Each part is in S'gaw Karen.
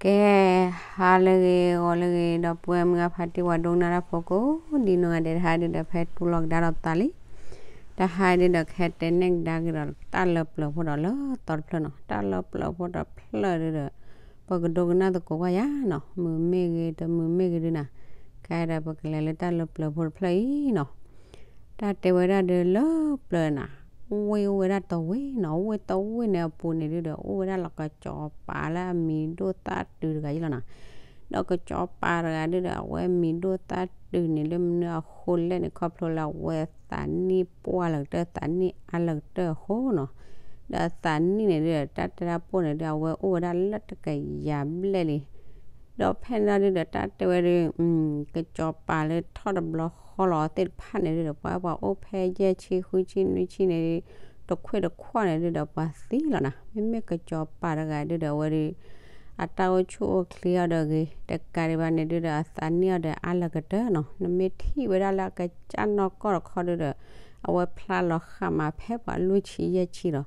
ကဲ, ဟါလၢအဂ့ၤ ဂီၤလၢအဂ့ၤ ဒီပုၢ်ဝဲၢ်မုၢ်အဖါတံၢ် ပှၤဒိကနၣ်တၢ်ဖိကိးဒံနီၢ်ဂၤဒဲး တဟါဒုဒီး ဖဲတူၢ်လိာ်ကဒါဒီးသးလံ. တဟါဒုဒီး ကဟဲတဲနဲၣ်ကဒါက့ၤဒီး တၢ်လၢပျၢၤဖိဒီးလၢသီတဖျၢၣ်နီၤ. တၢ်လၢပျၢၤဖိတဖျၢၣ်ဒုဒီး ပကဒိကနၣ်သကိးကွၢ်ယၤနီၤ. မုာ်မ့ၢ်ဂ့ၤ တမုာ်မ့ၢ်ဂ့ၤဒုနီၤ, ကဲဒီးပကလဲၤလၢတၢ်လၢပျၢၤဖိတဖျၢၣ်အံၤနီၤ. တၢ်တဲဝဲဒၣ်ဒီး လၢပျၢၤနီၤ, ဝ့ၢ်အိၣ်ဝဲဒၣ်တဝ့ၢ်နီၤ. ဝ့ၢ်တဝ့ၢ်န့ၣ်အပူၤန့ၣ်ဒုဒီး အိၣ်ဝဲဒၣ်လၢကစီၤပၤလၢအမံၤဒိၣ်သၣ်တုၤတဂၤအံၤလီၤနီၤ. ဒီးကစီၤပၤတဂၤဒုဒီး အဝဲမံၤဒိၣ်သၣ်တုၤန့ၣ် လၢမနုၤအဃိလဲၣ်န့ၣ် ခီဖျိလၢအဝဲသးနံၣ်ပှၢ်လၢကတၢၢ် သးနံၣ်အါလၢကတၢၢ်အဃိနီၤ. ဒီးအသးနံၣ်န့ၣ်ဒုဒီး တၢ်တဲတၢ်ပိၢ်န့ၣ်ဒု အဝဲအိၣ်ဝဲဒၣ်လၢတကယၤဘျဲၣ်လံ. ဒီးဖဲန့ၣ်လီၤဒုဒီး တၢ်တဲဝဲဒု ကစီၤပၤလၢထီၣ်တဘျီဃီလီၤသ့ၣ်တဖၣ်န့ၣ်ဒုဒီး ပှၤပှၤအိၣ်ဖဲယဲၢ်ဆံဃုဆံနွံဆံန့ၣ် တခွ့ၣ်တခွ့ၣ်န့ၣ်ဒုဒီး ပှၤသံလီၤနီၤ. မ့မ့ၢ်ကစီၤပၤတဂၤဒုဒီး အဝဲဒု အတၢ်အိၣ်ဆူၣ်အိၣ်ချ့အီၤဒီးဂ့ၤ တကးဒံးဘၣ်န့ၣ်ဒုဒီး အသးနံၣ်အီၤဒီးအါလၢကတၢၢ်နီၤ. နမ့ၢ်ထံၣ်ဝဲဒၣ်လၢအကစၢ်နီၢ်ကီၢ်တခီဒုဒီး အဝဲဖျါလီၤဃာ်မးဖဲပှၤလွံၢ်ဆံယဲၢ်ဆံလီၤ.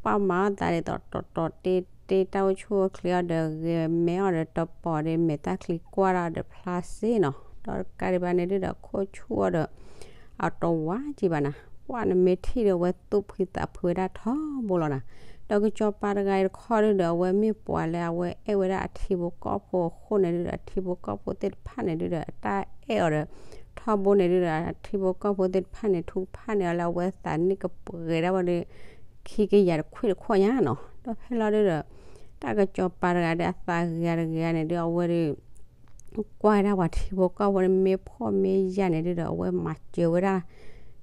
ပှၤမၤအီၣ်သးဒ်သိးတီၤတီၤတ့တ့ တၢ်အိၣ်ဆူၣ်အိၣ်ချ့အီၤဒီးဂ့ၤ မဲအီၤဒီးတပီၤဒီး မဲာ်တၢ်ချံကွၢ်ဒၣ်ဒီးဖျါစ့နီၤ. ဒီးတကးဒံးဘၣ်န့ၣ်ဒုဒီး ခိၣ်ဆူၣ်အီၤဒီး အတဝါကံဘၣ်နီၤ. ပှၤနမ့ၢ်ထံၣ်ဒီး အဝဲသူၣ်ဖှံသးဖှံဝဲဒၣ်ထီဘိလီၤနီၤ. ဒီးကစီၤပၤတဂၤအံၤတခီဒုဒီး အဝဲမ့ၢ်ပှၤလၢအဝဲအဲၣ်ဝဲဒၣ်အထံဖိကီၢ်ဖိအဃိန့ၣ်ဒုဒီး အထံဖိကီၢ်ဖိသ့ၣ်တဖၣ်န့ၣ်ဒုဒီး အတၢ်အဲၣ်အီၤဒီး ထီဘိန့ၣ်ဒုဒီး အထံဖိကီၢ်ဖိသ့ၣ်တဖၣ်န့ၣ် ထုကဖၣ်န့ၢ်အီၤလၢအဝဲသးနံၣ်ကပှဲၤဒၣ်ဝဲဒီး ခံကယၤတခွ့ၣ်တခွ့ၣ်ညါနီၤ. ဒီးဖဲလီၤဒုဒီး တၢ်ကစီၤပၤတဂၤဒီး အသးဂ့ၤတဂ့ၤန့ၣ်ဒု အဝဲဒု ကွၢ်ဝဲဒၣ်ပှၤထံဖိကီၢ်ဖိန့ၣ်မ့ၢ်ဖှီၣ်မ့ၢ်ယာ်န့ၣ်ဒုဒီး အဝဲမၤစၢၤဝဲဒၣ်.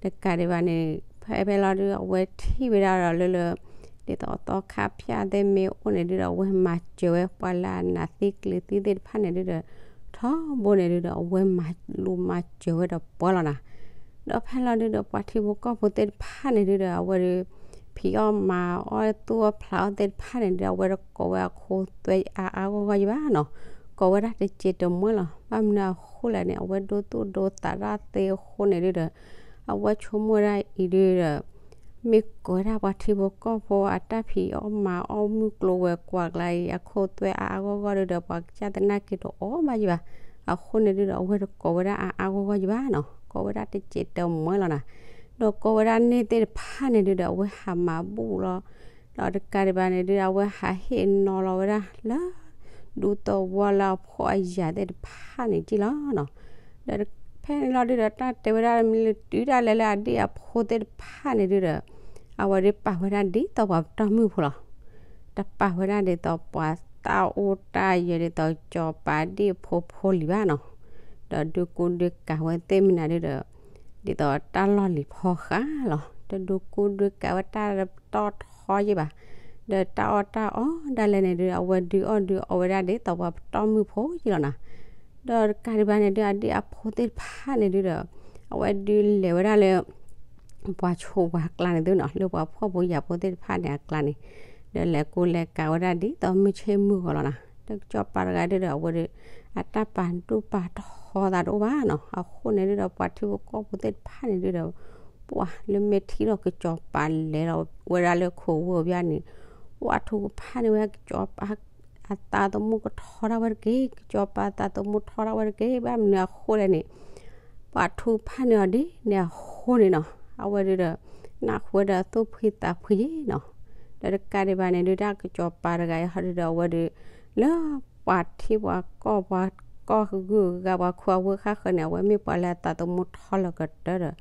တကးဒံးဘၣ်န့ၣ် ဖဲဖဲလီၤဒု အဝဲထံၣ်ဝဲဒၣ်ဒီးလၢလၢ ဒ်သိးသီခါဖၠၣ်သ့ၣ်မ့ၢ်အိၣ်န့ၣ်ဒုဒီး အဝဲမၤစၢၤဝဲပှၤလၢအနာ်သံကျံၤသံသ့ၣ်တဖၣ်န့ၣ်ဒုဒီး ထီဘိန့ၣ်ဒုဒီး အဝဲမၤလူၤမၤစၢၤဝဲဒီးပှၤလီၤနီၤ. ဒီးဖဲလီၤဒုဒီး ပှၤထံဖိကီၢ်ဖိသ့ၣ်တဖၣ်န့ၣ်ဒုဒီး အဝဲဒု ဖံးအီၣ်မၤအီၣ်သူၣ်အီၣ်ဖျးအီၣ်သ့ၣ်တဖၣ်န့ၣ်ဒုဒီး အဝဲတကိးဝဲအခိသွဲအါအါဂီၢ်ဂီၢ်ယံၤဘၣ်နီၤ. ကိးဝဲဒၣ်တစဲးတမှဲလီၤ. ဘၣ်မနုၤအဃိလဲၣ်န့ၣ် အဝဲဒိသူၣ်ဒိသးတၢ်သ့အဃိန့ၣ်ဒုဒီး အဝဲဆိကမိၣ်ဝဲဒၣ်အံၤဒုဒီး မ့ၢ်ကိးဝဲဒၣ်ပှၤထံဖိကီၢ်ဖိအတၢ်ဖံးအီၣ်မၤအီၣ်မုၢ်ကျိၤဝဲၤကွာ်ကျါအံၤ အခိသွဲအါအါဂီၢ်ဂီၢ်ဒုဒီး ပှၤကစၢ်သနာ်က့တအီၣ်ဘၣ်ယံၤဘၣ်. အဃိန့ၣ်ဒုဒီး အဝဲတကိးဝဲဒၣ်အါအါဂီၢ်ဂီၢ်ယံၤဘၣ်နီၤ. ကိးဝဲဒၣ်တစဲးတမှဲလီၤနီၤ. ဒီးကိးဝဲဒၣ်န့ၢ်သ့ၣ်တဖၣ်န့ၣ်ဒုဒီး အဝဲဟးမၤဘူၣ်လီၤ. ဒီးတကးဒံးဘၣ်န့ၣ်ဒုဒီး အဝဲဟးဟ့ၣ်နီၤလီၤဝဲဒၣ်လၢ ဒူသဝီလၢအဖှီၣ်အယာ်သ့ၣ်တဖၣ်န့ၣ်က့လီၤနီၤ. ဒီးဖဲန့ၣ်လီၤဒုဒီး တၢ်တဲဝဲဒၣ်မ့ၢ်လၢတုၤဒၣ်လဲာ်လၢအဒံၣ်အဖိသ့ၣ်တဖၣ်န့ၣ်ဒုဒီး အဝဲဒုးပာ်ဝဲဒၣ်ဒ်သိးပှၤပတီၢ်မုၢ်ဖိလီၤ. တပာ်ဝဲဒၣ်ဒ်သိးပှၤတၢ်အိၣ်တၢ်ယၢၤဒ်သိးကစီၤပၤဒံၣ်အဖိဖိလံၤဘၣ်နီၤ. ဒီးဒုးကူဒုးကၤဝဲသ့ၣ်မနုၤဒုဒီး ဒ်သိးတၢ်လီၢ်လံၤဖီဃာ်လီၤ. တဒုးကူဒုးကၤဝဲတၢ်တီထီယံၤဘၣ်. ဒီးတၢ်အီၣ်တၢ်အီဒၣ်လဲာ်န့ၣ်ဒု အဝဲဒုးအီၣ်ဒုးအီဝဲဒၣ်ဒ်သိးပှၤပတီၢ်မုၢ်ဖိယံၤလီၤနီၤ. ဒီးတကးဒံးဘၣ်န့ၣ်ဒု အဒံၣ်အဖိသ့ၣ်တဖၣ်န့ၣ်ဒုဒီး အဝဲဒုးလဲၤဝဲဒၣ်လၢ ပှၤဆိးပှၤကျါန့ၣ်သုနီၤ, လၢပှၤဖှီၣ်ဖိယာ်ဖိသ့ၣ်တဖၣ်န့ၣ်အကျါန့ၣ်, ဒီးလဲၤကူလဲၤကၤဝဲဒၣ်ဒ်သိးမုၢ်ဆ့ၣ်မုၢ်ဂီၤလီၤနီၤ. ဒီးကစီၤပၤတဂၤဒုဒီး အဝဲဒုး အတၢ်ပာ်ဒိၣ်ပာ်ထီသးတအိၣ်ဘၣ်နီၤ. အဃိန့ၣ်ဒုဒီး ပှၤထံဖိကီၢ်ဖိသ့ၣ်တဖၣ်န့ၣ်ဒုဒီး ပှၤလၢမ့ၢ်ထံၣ်ဒီးကစီၤပၤလဲၤလီၤဝဲဒၣ်လၢခိၣ်ဝီၤဘၣ်န့ၣ်, ပှၤထူကဖၣ်န့ၢ်ဝဲကစီၤပၤ အသးသမူကထီထီၣ်ဝဲတက့ၢ်, ကစီၤပၤအသးသမူထီထီၣ်ဝဲတက့ၢ်, ဘၣ်မနုၤအဃိလဲၣ်န့ၣ်, ပှၤထူကဖၣ်န့ၢ်အီၤဒ်န့ၣ်အဃိန့ၣ်နီၤ, အဝဲဒုဒီး နၢ်ဟူဝဲဒီးသူၣ်ဖှံသးဖှံယံၤနီၤ. ဒီးတကးဒံးဘၣ်န့ၣ်ဒု တၢ်ကစီၤပၤတဂၤအံၤဟီဒုဒီး အဝဲဒုး လၢပှၤထံပှၤကီၢ်ပှၤကီၢ်ဂုၤဂၤပှၤခူအဝ့ၢ်ဃၣ်ဃၢၤန့ၣ် အဝဲမ့ၢ်ပှၤလၢအသးသမူထီလၢကတၢၢ်ဒီး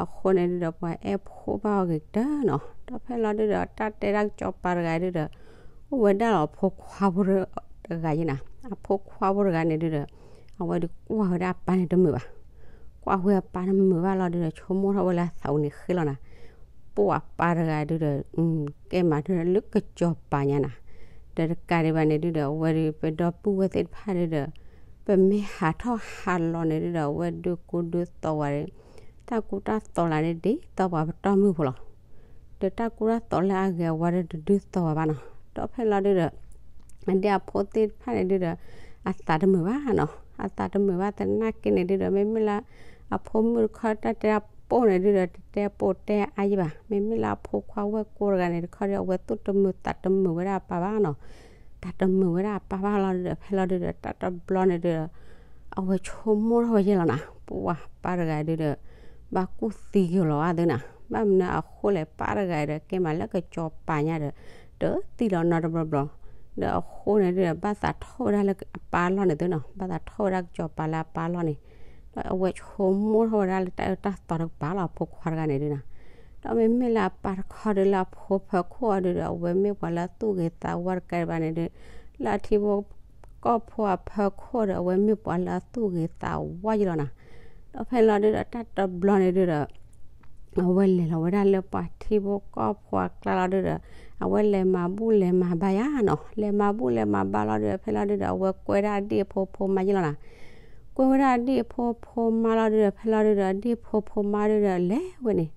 အဃိန့ၣ်ဒုဒီး ပှၤအဲၣ်ဖိဘၣ်အီၤဂ့ၤကတၢၢ်နီၤ. ဒီးဖဲလီၤဒုဒီး တၢ်တဲဒၣ်ကစီၤပၤတဂၤဒုဒီး အိၣ်ဝဲဒၣ်လီၤအဖိခွါဖိတဂၤယံၤနီၤ, အဖိခွါဖိတဂၤန့ၣ်ဒုဒီး အဝဲဒုးကွၢ်ဝဲဒၣ်အပၢ်န့ၣ်တမုာ်ဘၣ်. ကွၢ်ဝဲအပၢ်တမုာ်ဘၣ်လီၤဒုဒီး ဆိကမိၣ်ထီၣ်ဝဲလၢအသးပူၤန့ၣ်ဃ့လီၤနီၤ, ပှၤပၢ်တဂၤဒုဒီး ကဲမၤဒုလၢကစီၤပၤညါနီၤ. ဒီးတကးဒံးဘၣ်န့ၣ်ဒုဒီး အဝဲဒုး ပဒီပုၢ်ဝဲၢ်သ့ၣ်တဖၣ်ဒုဒီး ပမ့ၢ်ဟးထီၣ်ဟးလီၤန့ၣ်ဒုဒီး အဝဲဒုးကူဒုးသိးဝဲဒီး တၢ်ကူတၢ်သိးလၢဒ်သိးပှၤပတီၢ်မုၢ်ဖိလီၤ. ဒီးတၢ်ကူတၢ်သိးလၢအဂ့ၤအဝါဒီးတဒုးသိးဝဲဘၣ်နီၤ. ဒီးဖဲလီၤဒုဒီး အဒံၣ်အဖိသ့ၣ်တဖၣ်န့ၣ်ဒုဒီး အသးတမုာ်ဘၣ်နီၤ. အသးတမုာ်ဘၣ်သနာ်က့န့ၣ်ဒုဒီး မ့မ့ၢ်လၢ အဖိမုၣ်တခီတၢ်တဲအပိၢ်န့ၣ်ဒုဒီး တတဲပိၢ်တဲအါယံၤဘၣ်. မ့မ့ၢ်လၢအဖိခွါဝဲၢ်ကိတဂၤန့ၣ်တခီဒီး အဝဲသူၣ်တမုာ်သးတမုာ်ဝဲဒၣ်အပၢ်ဘၣ်နီၤ. သးတမုာ်ဝဲဒၣ်အပၢ်ဘၣ်လီၤဒုဒီး ဖဲလီၤဒုဒီး တၢ်တဘျီန့ၣ်ဒုဒီး အဝဲဆိကမိၣ်ထီၣ်ဝဲယဲလီၤနၤ, ပှၤပၢ်တဂၤဒုဒီး ဘၣ်ကူၣ်သံက့ၤလီၤဘၣ်သုနၤ, ဘၣ်မနုၤအဃိလဲၣ် ပၢ်တဂၤဒီး ကဲမးလၢကစီၤပၤညါဒီး တသံလီၤနီတဘျီဘျီ, ဒီးအဃိန့ၣ်ဒုဒီး ဘၣ်သးထီၣ်ဝဲဒၣ်လၢအပၢ်လီၢ်န့ၣ်သုနီၤ, ဘၣ်သးထီၣ်ဝဲဒၣ်ကစီၤပၤလၢအပၢ်လီၢ်န့ၣ်, ဒီးအဝဲဆိကမိၣ်ထီၣ်ဝဲဒၣ်လၢတၢ်အၢတၢ်သီတကပၤလီၤ အဖိခွါတဂၤန့ၣ်ဒုနၤ, ဒီးမ့မ့ၢ်လၢအပၢ်တခီဒုလၢအဖိဖၢခိၣ်အီၤဒုဒီး အဝဲမ့ၢ်ပှၤလၢအသူၣ်ဂ့ၤသးဝါတကးဒံးဘၣ်န့ၣ်ဒု, လၢအထံဖိကီၢ်ဖိအဖၢခိၣ်ဒီး အဝဲမ့ၢ်ပှၤလၢအသူၣ်ဂ့ၤသးဝါယဲလီၤနၤ, ဒီးဖဲလီၤဒုဒီးတၢ်တဘျီန့ၣ်ဒုဒီး အဝဲလဲၤလီၤဝဲဒၣ်လၢပှၤထံဖိကီၢ်ဖိအကျါလီၤဒုဒီး အဝဲလဲၤမၤဘူၣ်လဲၤမၤဘါယါနီၤ, လဲၤမၤဘူၣ်လဲၤမၤဘါလီၤဒုဒီး ဖဲလီၤဒုဒီး အဝဲကွဲဒၣ်အဒံၣ်အဖိဖိမါယဲလီၤနၤ, ကွဲဝဲဒၣ်အဒံၣ်အဖိဖိမါလီၤဒုဒီး ဖဲလီၤဒုဒီး အဒံၣ်အဖိဖိမါဒုဒီး လဲၤဝဲန့ၣ်,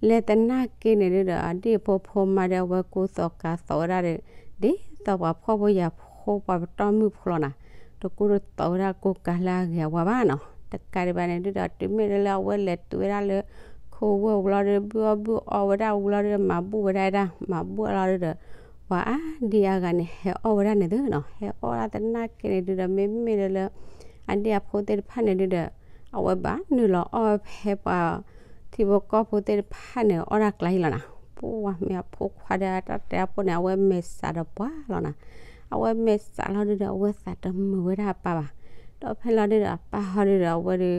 လဲၤသနာ်က့န့ၣ်ဒုဒီး အဒံၣ်အဖိဖိမါဒီး အဝဲကူသိးကၤသိးဝဲဒၣ်ဒီး ဒ်သိးပှၤဖှီၣ်ဖိယာ်ဖိပှၤပတီၢ်မုၢ်ဖိလီၤနၤ, တကူတသိးဝဲဒၣ်ကူကၤလၢအဂ့ၤအဝါဘၣ်နီၤ, တကးဒံးဘၣ်န့ၣ်ဒုဒီး တုၤမ့ၢ်လၢအဝဲလဲၤတုၤဝဲဒၣ်လၢ ခိဝဲၢ်ဝံၤလီၤဒု ဘုအီၣ်ဘုအီဝဲဒၣ်ဝံၤလီၤဒုဒီး မၤဘူၣ်ဝဲဒၣ်ဒၣ် မၤဘူၣ်အလီၤဒုဒီး ပှၤအါဒံအါဂၤန့ၣ် ဟဲအီၣ်ဝဲဒၣ်န့ၣ်သုနီၤ, ဟဲအီၣ်ဒၣ်သနာ်က့န့ၣ်ဒုဒီး မ့မ့ၢ်လၢလၢ အဒံၣ်အဖိသ့ၣ်တဖၣ်န့ၣ်ဒုဒီး အဝဲဘၣ်နုာ်လီၤအီၣ်ဝဲဖဲပှၤ ထံဖိကီၢ်ဖိသ့ၣ်တဖၣ်န့ၣ် အီၣ်ဒၣ်ကျါအံၤလီၤနၤ, ပှၤမ့ၢ်အဖိခွါဒီးတၢ်တဲအဖိန့ၣ် အဝဲမဲာ်ဆှးဒီးပှၤလီၤနၤ, အဝဲမဲာ်ဆှးလီၤဒုဒီး အဝဲသးတမုာ်ဝဲဒၣ်အပၢ်ဘၣ်, ဒီးဖဲလီၤဒုဒီး အပၢ်ဟီဒုဒီး အဝဲဒု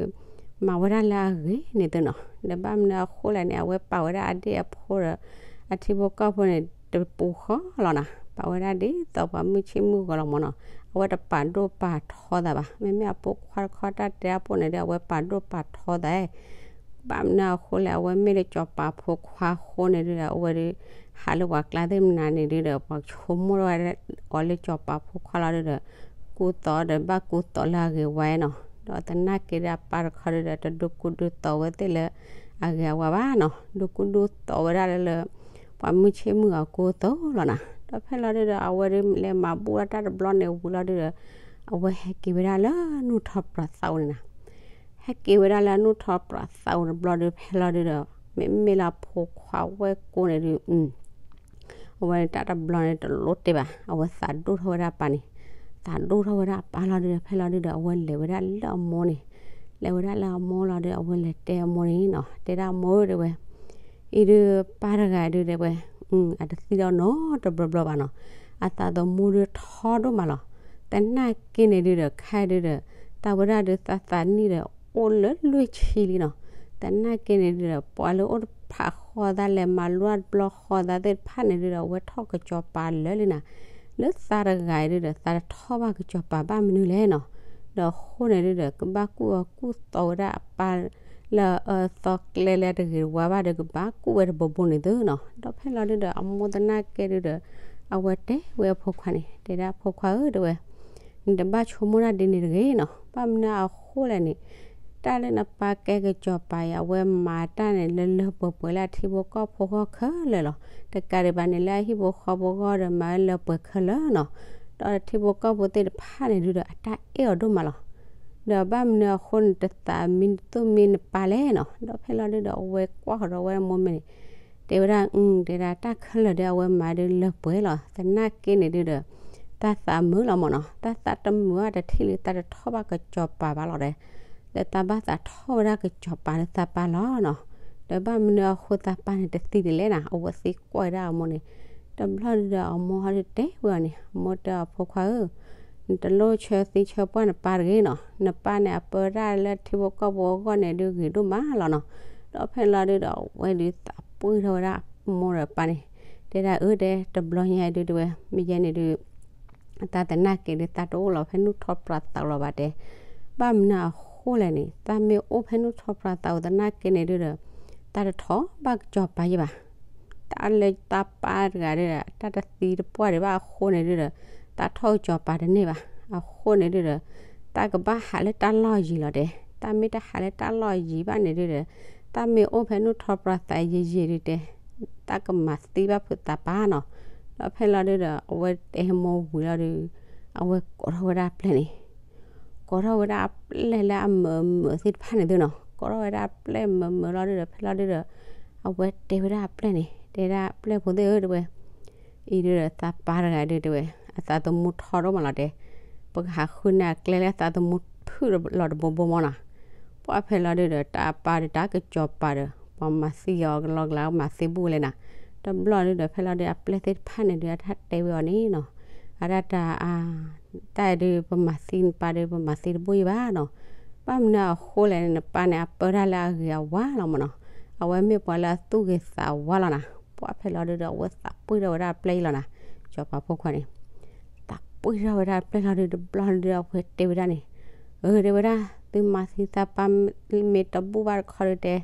မၤဝဲဒၣ်လၢအဂ့ၤန့ၣ်သုနီၤ, ဒီးဘၣ်မနုၤအဃိလဲၣ်န့ၣ် အဝဲပာ်ဝဲဒၣ်အဒံၣ်အဖိဒီး အထံဖိကီၢ်ဖိန့ၣ် တပူၤဃီလီၤနၤ, ပာ်ဝဲဒၣ်ဒ်သိးပှၤမုၢ်ဆ့ၣ်မုၢ်ဂီၤလီၤမၢ်နီၤ, အဝဲတပာ်ဒိၣ်ပာ်ထီသးဘၣ်, မ့မ့ၢ်အဖိခွါတခီတၢ်တဲအဖိန့ၣ်ဒီး အဝဲပာ်ဒိၣ်ပာ်ထီသး, ဘၣ်မနုၤအဃိလဲၣ် အဝဲမ့ၢ်လၢစီၤပၤဖိခွါအဃိန့ၣ်ဒုဒီး အဝဲဒု ဟးလၢပှၤကျါသ့ၣ်မနၤန့ၣ်ဒုဒီး ပှၤဆိကမိၣ်ထီၣ်ဝဲအီၤလၢစီၤပၤဖိခွါလီၤဒုဒီး ကူသိးဒီးဘၣ်ကူသိးလၢအဂ့ၤဝါနီၤ, ဒီးသနာ်က့ဒီးအပၢ်တခီဒုဒီး တဒုးကူဒုးသိးဝဲသ့ၣ်လၢအဂ့ၤအဝါဘၣ်နီၤ, ဒုးကူဒုးသိးဝဲဒၣ်လၢလၢ ပှၤမုၢ်ဆ့ၣ်မုၢ်ဂီၤကိသိးလီၤနၤ, ဒီးဖဲလီၤဒုဒီး အဝဲဒုလဲၤမၤဘူၣ်ဒၣ်တၢ်တဘျီန့ၣ်ဝံၤလီၤဒုဒီး အဝဲဟဲက့ၤဝဲဒၣ်လၢနူၢ်ထီၣ်ပြးသးအိၣ်န့ၣ်နၤ, ဟဲက့ၤဝဲဒၣ်လၢနူၢ်ထီၣ်ပြးသးအိၣ်တဘျီဒု ဖဲလီၤဒုဒီး မ့မ့ၢ်လၢအဖိခွါဝဲၢ်ကိန့ၣ်ဒု အဝဲတၢ်တဘျီန့ၣ်တလိၣ်တဲဘၣ်, အဝဲသးဒိၣ်ထီၣ်ဝဲဒၣ်အပၢ်န့ၣ်, သးဒိၣ်ထီၣ်ဝဲဒၣ်အပၢ်လီၤဒုဒီး ဖဲလီၤဒုဒီး အဝဲလဲၤဝဲဒၣ်လၢအမိၢ်န့ၣ်, လဲၤဝဲဒၣ်လၢအမိၢ်လီၤဒု အဝဲလဲၤတဲအမိၢ်န့ၣ်နီၤ, တဲဒၣ်အမိၢ်ဧၢတဲဝဲ အံၤဒု ပၢ်တဂၤဒုတဲဝဲ, အတသံဒီးနီတဘျီဘျီဘၣ်နီၤ, အသးသမူဒုထီဒိၣ်မးလီၤ, သနာ်က့န့ၣ်ဒုဒီး ခဲဒုဒီး တၢ်ဝဲဒၣ်ဒုသးသးနံၣ်ဒီး အိၣ်လၢလွံၢ်ဆံလံနီၤ, သနာ်က့န့ၣ်ဒုဒီး ပှၤလၢအိၣ်တဖၣ်ဃီသးလဲၤမၤလိတဘျီဃီသးသ့ၣ်တဖၣ်န့ၣ်ဒုဒီး အဝဲထီၣ်ကစီၤပၤလၢာ်လံနၤ, လၢသးတဂၤအံၤဒုဒီး သးတထီၣ်ဘၣ်ကစီၤပၤဘၣ်မနုၤလဲၣ်နီၤ, ဒီးအဃိန့ၣ်ဒုဒီး ကဘၣ်ကူၣ်အီၤကူၣ်သီဝဲဒၣ်အပၢ် လၢအအၢသီကျဲလၢအတဂ့ၤတဝါဘၣ်ဒီး ကဘၣ်ကူၣ်ဝဲတဘိဘိန့ၣ်သုနီၤ, ဒီးဖဲလီၤဒုဒီး အမိၢ်သနာ်က့ဒုဒီး အဝဲတဲဝဲအဖိခွါန့ၣ် တဲဒၣ်အဖိခွါဧၢတဲဝဲ, နတဘၣ်ဆိကမိၣ်တၢ်ဒ်န့ၣ်တဂ့ၤနီၤ, ဘၣ်မနုၤအဃိလဲၣ်န့ၣ်, တၢ်လၢနပၢ်ကဲကစီၤပၤအံၤ အဝဲမၤတၢ်န့ၣ် လၢလၢပှဲၤပှဲၤလၢအထံဖိကီၢ်ဖိဂီၢ်ခဲလၢာ်လီၤ, တကးဒံးဘၣ်န့ၣ် လၢအဟံၣ်ဖိဃီဖိဂီၢ်ဒီး မၤဝဲလၢပှဲၤခဲလၢာ်နီၤ, ဒီးထံဖိကီၢ်ဖိသ့ၣ်တဖၣ်န့ၣ်ဒုဒီး အတၢ်အဲၣ်အီၤဒိၣ်မးလီၤ, ဒီးဘၣ်မနုၤအဃိန့ၣ် တသးမံတသိၣ်မံနပၢ်လဲၣ်နီၤ, ဒီးဖဲလီၤဒုဒီး အဝဲကွၢ်ဃီၤဒီးအဝဲအမိၢ်မ့ၢ်န့ၣ် တဲဝဲဒၣ် တဲဒၣ်တၢ်ခဲလၢာ်ဒီး အဝဲမၤဒုလၢပှဲၤလီၤ, သနာ်က့န့ၣ်ဒုဒီး တၢ်သးမုာ်လီၤမၢ်နီၤ, တၢ်သးတမုာ်အတထံၣ်လံ တၢ်တထီၣ်ဘၣ်ကစီၤပၤဘၣ်လီၤဒီး ဒီးတၢ်ဘၣ်သးထီၣ်ဝဲဒၣ်ကစီၤပၤလၢတၢ်ပၢ်လီၤနီၤ, ဒီးဘၣ်မနုၤအဃိတၢ်ပၢ်န့ၣ်တသံဒ်လဲၣ်နီၤ, အဝဲသံကွၢ်ဝဲဒၣ်အမိၢ်န့ၣ်, တဘျီဒုဒီးအမိၢ်ဟီဒုတဲဝဲအီၤန့ၣ်, အမိၢ်တဲအီၤဖိခွါဧၢ နတလိၣ်ဆၢသံဆၢပှၢ်နပၢ်တဂ့ၤနီၤ, နပၢ်န့ၣ် အပၢတၢ်လၢထံဖိကီၢ်ဖိအဂီၢ်န့ၣ်ဒုဂ့ၤဒိၣ်မးလီၤနီၤ, ဒီးဖဲလီၤဒုဒီး အဝဲဒုသးပှ့ၢ်ထီၣ်ဝဲဒၣ်အမိၢ်ဒီးအပၢ်န့ၣ်, တဲဒၣ်အၢ တဲတဘျီညါဒုတဲဝဲ မ့ၢ်ယဲန့ၣ်ဒု တၢ်သနာ်က့ဒု သးတအိၣ်လီၤဖဲနူၢ်ထီၣ်ပြးသးလီၤဘၣ်တဲ, ဘၣ်မနုၤအဃိလဲၣ်န့ၣ် သးမ့ၢ်အိၣ်ဖဲနူၢ်ထီၣ်ပြးသးအိၣ်သနာ်က့န့ၣ်ဒုဒီး တၢ်တထီၣ်ဘၣ်ကစီၤပၤယဲဘၣ် တၢ်လၢတၢ်ပၢ်တဂၤဒီး တၢ်တသံတပှၢ်ဒံးဘၣ်အဃိန့ၣ်ဒုဒီး တၢ်ထီၣ်ကစီၤပၤတန့ၢ်ဘၣ်. အဃိန့ၣ်ဒုဒီး တၢ်ကဘၣ်ဟးလၢတၢ်လီၢ်ယံၤလီၤတဲ. တၢ်မ့ၢ်တဟးလၢတၢ်လီၢ်ယံၤဘၣ်န့ၣ်ဒုဒီး တၢ်မ့ၢ်အိၣ်ဖဲနူၢ်ထီၣ်ပြးသးယံၤယံၤဒုတဲ တၢ်ကမၤသံဘၣ်ဖုးသးပၢ်နီၤ. ဒီးဖဲလီၤဒုဒီး အဝဲတဲမိၢ်ဝံၤလီၤဒု အဝဲကိးထီၣ်ဝဲဒၣ်အပျဲၢ်န့ၣ် ကိးထီၣ်ဝဲဒၣ်အပျဲၢ်လၢအမုာ်မုာ်သ့ၣ်တဖၣ်န့ၣ်သုနီၤ. ကိးထီၣ်ဝဲဒၣ်အပျဲၢ်မုာ်မုာ်လီၤဒုဒီး ဖဲလီၤဒုဒီး အဝဲတဲဝဲဒၣ်အပျဲၢ်န့ၣ် တဲဒၣ်အပျဲၢ်ဖိသ့ၣ်ဧၢ တဲဝဲ, အံၤဒုဒီးသးပၢ်တဂၤဒုတဲဝဲ အသးသမူထီဒိၣ်မးလီၤတဲ, ပကဟးဃုန့ၢ်အကျဲလၢအသးသမူဖုၣ်လီၤတဘိဘိမီၢ်နီၤ. ပှၢ်ဖဲလီၤဒုဒီး တၢ်အပၢ်ဒီးတၢ်ကစီၤပၤဒီး ပှၤမၤသံအီၤကလီကလီ မၤသံဘူၣ်ဝဲလဲၣ်နၤ. တဘျီဒုဒီး ဖဲလီၤဒု အပျဲၢ်သ့ၣ်တဖၣ်န့ၣ်ဒု အတၢ်တဲဝဲအီၤန့ၣ်နီၤ, အတၢ်တၢ်အ တၢ်အံၤဒု ပမၤသံနပၢ်ဒီး ပမၤသံတဘူၣ်ယံၤဘၣ်နီၤ. ဘၣ်မနုၤအဃိလဲၣ်န့ၣ် နပၢ်န့ၣ် အပၢတၢ်လၢအဂ့ၤအဝါလီၤမၢ်နီၤ. အဝဲမ့ၢ်ပှၤလၢအသူၣ်ဂ့ၤသးဝါလီၤနၤ. ပှၢ်ဖဲလီၤဒုဒီး အဝဲသးပှ့ၢ်ထီၣ်ဝဲဒၣ်အပျဲၢ်အံၤလီၤနၤ. စီၤပၤဖိခွါန့ၣ် သးပှ့ၢ်ထီၣ်ဝဲဒၣ်အပျဲၢ်လီၤဒု တဘျီဒုဒီး အဝဲတဲဝဲဒၣ်န့ၣ်, အၢ တဲဝဲဒၣ် သုမၤသံသးပၢ်မ့ၢ်တဘူၣ်ဘၣ်တခီဒုတဲ,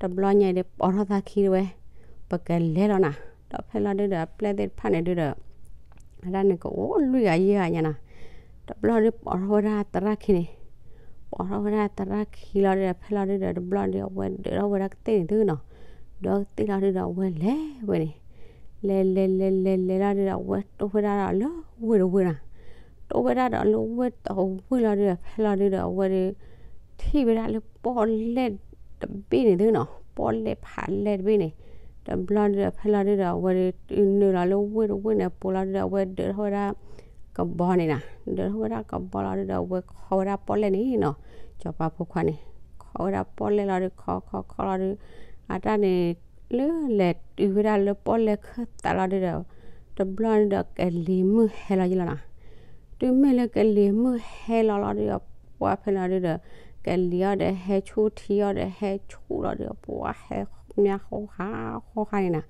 တဘျီညါအံၤဒီး ပိာ်ထီၣ်သးခံတဝဲ, ပကလဲၤလီၤနၤ. ဒီးဖဲလီၤဒုဒီး အပျဲၢ်သ့ၣ်တဖၣ်န့ၣ်ဒုဒီး အတၢ်န့ၣ်ကအိၣ်လွံၢ်ဂၤယဲၢ်ဂၤညါနၤ. တဘျီဒု ပိာ်ထီၣ်ဝဲဒၣ်သရၣ်ခံန့ၣ်, ပိာ်ထီၣ်ဝဲဒၣ်သရၣ်ခံလီၤဒုဒီး ဖဲလီၤဒုဒီး တဘျီဒု အဝဲဒၢးထီၣ်ဝဲဒၣ်ကသ့ၣ်န့ၣ်သုနီၤ. ဒၢးကသ့ၣ်လီၤဒုဒီး အဝဲလဲၤဝဲန့ၣ်, လဲၤလဲၤလဲၤလဲၤလဲၤလီၤဒုဒီး အဝဲတိၢ်ဝဲဒၣ်ဒီးလၢဝ့ၢ်တဝ့ၢ်နၤ. တိၢ်ဝဲဒၣ်ဒီးလၢဝ့ၢ်တဝ့ၢ်လီၤဒုဒီး ဖဲလီၤဒုဒီး အဝဲဒု ထံၣ်ဝဲဒၣ်လၢပီၣ်လဲၣ်တဘ့ၣ်န့ၣ်သုနီၤ, ပီၣ်လဲၣ်ဖးလဲၣ်တဘ့ၣ်န့ၣ်. တဘျီဒုဒီး ဖဲလီၤဒုဒီး အဝဲဒု တုၤနုာ်လီၤလၢဝ့ၢ်တဝ့ၢ်န့ၣ် ပိာ်လီၤဒုဒီး အဝဲဒၢးထီၣ်ဝဲဒၣ်ကဘီန့ၣ်နၤ. ဒၢးထီၣ်ဝဲဒၣ်ကဘီလီၤဒုဒီး အဝဲခီဝဲဒၣ်ပီၣ်လဲၣ်န့ၣ်နီၤ. စီၤပၤဖိခွါန့ၣ် ခီဝဲဒၣ်ပီၣ်လဲၣ်လီၤဒု ခီခီခီလီၤဒု အတၢ်န့ၣ် လၢလဲၤတုၤဝဲဒၣ်လၢပီၣ်လဲၣ်ခၢၣ်သးလီၤဒုဒီး တဘျီဒုဒီး ကလံၤမုၢ်ဟဲလီၤယံၤလီၤနၤ. တုၤမ့ၢ်လၢကလံၤမုၢ်ဟဲလီၤလီၤဒုဒီး ပှၢ်ဖဲလီၤဒုဒီး ကလံၤအီၤဒီးဟဲဆူၣ် ထံအီၤဒီးဟဲဆူၣ်လီၤဒုဒီး ပှၢ်ဟဲမၠါဃီဃါဃီဃါန့ၣ်နၤ.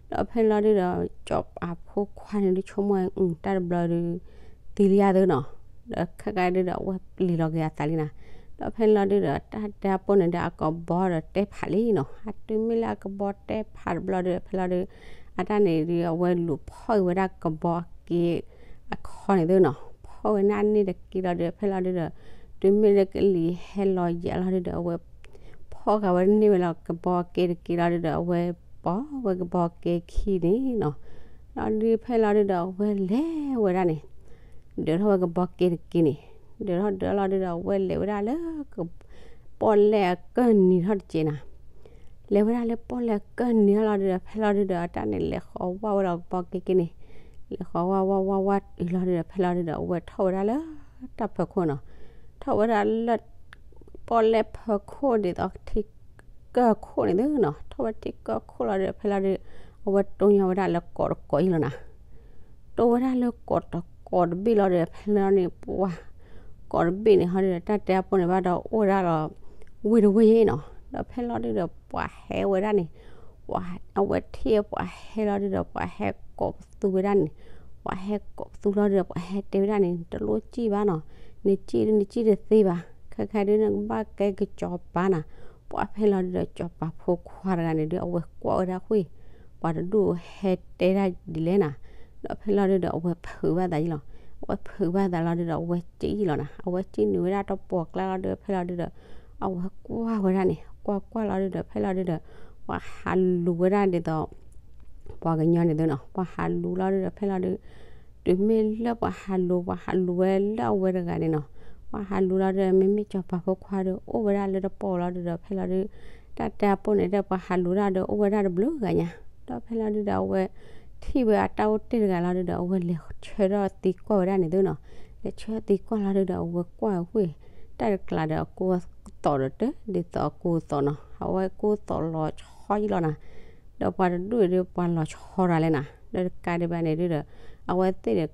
ဒီးဖဲလီၤဒုဒီး စီၤပၤဖိခွါန့ၣ်ဒု ဆိကမိၣ်ဝဲ တၢ်တဘျီဒု သံလံယါသုနီၤ. ဒီးခဲကါဒုဒီး အဝဲပျံၤလီၤက့ၤအသးလံနၤ. ဒီးဖဲလီၤဒုဒီး တၢ်တဲအပိၢ်န့ၣ်ဒီး အကဘီဒီးတဲဖးလံနီၤ. အတုၤမ့ၢ်လၢအကဘီတဲဖးတဘျီဒု ဖဲလီၤဒု အတၢ်န့ၣ်ဒု အဝဲလူၤဖီၣ်က့ၤဝဲဒၣ်ကဘီအက့အခီန့ၣ်သုနီၤ. ဖီၣ်ဝဲန့ၢ်အန့ၣ်တက့လီၤဒု ဖဲလီၤဒုဒီး တုၤမ့ၢ်လၢကလံၤဟဲလီၤယံၤလီၤဒုဒီး အဝဲဖီၣ်ဃာ်ဝဲန့ၢ်ဝဲလီၤကဘီအက့တက့လီၤဒုဒီး အဝဲပိာ်ဝဲကဘီအက့ခံန့ၣ်နီၤ. လီၤဒုဖဲလီၤဒုဒီး အဝဲလဲၤဝဲဒၣ်န့ၣ် ဒၢးထီၣ်ဝဲကဘီက့တက့န့ၣ်, ဒၢးထီၣ်ဒၢးလီၤဒုဒီး အဝဲလဲၤဝဲဒၣ်လၢ ပီၣ်လဲၣ်အကၢၢ်နံၤထီၣ်တက့နၤ. လဲၤဝဲဒၣ်လၢပီၣ်လဲၣ်အကၢၢ်နံၤထီၣ်လီၤဒုဒီး ဖဲလီၤဒုဒီး အတၢ်န့ၣ်လဲၤဃီၤဝါဝဲဒီးကဘီက့က့န့ၣ်, လဲၤဃီၤဝါဝါဝါဝါတုၤလီၤဒုဒီး ဖဲလီၤဒုဒီး အဝဲထီၣ်ဝဲဒၣ်လၢတၢ်ဖၢခိၣ်နီၤ. ထီၣ်ဝဲဒၣ်လၢ ပီၣ်လဲၣ်ဖၢခိၣ်ဒ်သိးထံကၢၢ်ခိၣ်န့ၣ်သုနီၤ. ထီၣ်ဝဲထံကၢၢ်ခိၣ်လီၤဒုဒီး ဖဲလီၤဒု အဝဲတိၢ်ညီဝဲဒၣ်လၢကိးတကိးအံၤလီၤနၤ. တိၢ်ဝဲဒၣ်လၢကိးတကိးတဘ့ၣ်လီၤဒုဒီး ဖဲလီၤန့ၣ် ပှၤ ကိးတဘ့ၣ်န့ၣ်ဟီဒုဒီး တၢ်တဲအပိၢ်န့ၣ်ဘၣ်ဒီး အိၣ်ဝဲဒၣ်လီၤ ဝ့ၢ်တဝ့ၢ်ယဲနီၤ. ဒီးဖဲလီၤဒုဒီး ပှၤဟဲဝဲဒၣ်န့ၣ် ပှၤ အဝဲထံၣ်ပှၤဟဲလီၤဒုဒီး ပှၤဟဲကိးပသူဝဲဒၣ်န့ၣ်, ပှၤဟဲကိးပသူလီၤဒုဒီး ပှၤဟဲတဲဝဲဒၣ်န့ၣ် တလိၣ်စံၣ်ဘၣ်နီၤ, နစံၣ်ဒု နစံၣ်တသ့ဘၣ်, ခဲခါဒု နကဘၣ်ကဲကစီၤပၤနၤ. ပှၢ်ဖဲလီၤဒုဒီး စီၤပၤဖိခွါတဂၤန့ၣ်ဒု အဝဲကွၢ်ဝဲဒၣ်ဃုာ် ပှၤတဒူၣ်ဟဲတဲဒၣ်ဒ်လဲၣ်နၤ. ဒီးဖဲလီၤဒုဒီး အဝဲဖုးဘၣ်သးယံၤလီၤ. အဝဲဖုးဘၣ်သးလီၤဒုဒီး အဝဲစံၣ်ယံၤလီၤနၤ. အဝဲစံၣ်နုာ်ဝဲဒၣ်တပှီၢ်ကျါလီၤဒု ဖဲလီၤဒုဒီး အဝဲကွၢ်ဝဲဒၣ်န့ၣ် ကွၢ်ကွၢ်လီၤဒုဒီး ဖဲလီၤဒုဒီး ပှၤဟးလူၤဝဲဒၣ်ဒ်သိး ပှၤကညီန့ၣ်သုနီၤ. ပှၤဟးလူၤလီၤဒုဒီး ဖဲလီၤဒု တုၤမ့ၢ်လၢပှၤဟးလူၤ ပှၤဟးလူၤဝဲလၢအဝဲတဂၤန့ၣ်နီၤ. ပှၤဟးလူၤလီၤဒုဒီး မ့မ့ၢ်စီၤပၤဖိခွါဒု အိၣ်ဝဲဒၣ်လၢတပီၢ်လီၤဒုဒီး ဖဲလီၤဒု တၢ်တဲအပိၢ်န့ၣ်ဒီး ပှၤဟးလူၤတၢ်ဒီး အိၣ်ဝဲဒၣ်တဘျုးဂၤညါ. ဒီးဖဲလီၤဒုဒီး အဝဲထံၣ်ဝဲအတၢ်အိၣ်တ့ၢ်တဂၤလီၤဒုဒီး အဝဲလဲၤဆၢထၢၣ်သံကွၢ်ဝဲဒၣ်န့ၣ်သုနီၤ. လဲၤဆၢထၢၣ်သံကွၢ်လီၤဒုဒီး အဝဲကွၢ်ဝဲ တၢ်တကျးဒီး အကိၢ်သီၣ်ဒီးတၢ် ဒ်သိးအကိၢ်သီၣ်နီၤ. အဝဲကိၢ်သီၣ်လီၤဆီယံၤလီၤနၤ. ဒီးပှၤတဒူၣ်အံၤဒု ပှၤလီၤဆီတဂၤလဲၣ်နၤ. ဒီးတကးဒံးဘၣ်န့ၣ်ဒုဒီး အဝဲသ့ၣ်ဒီး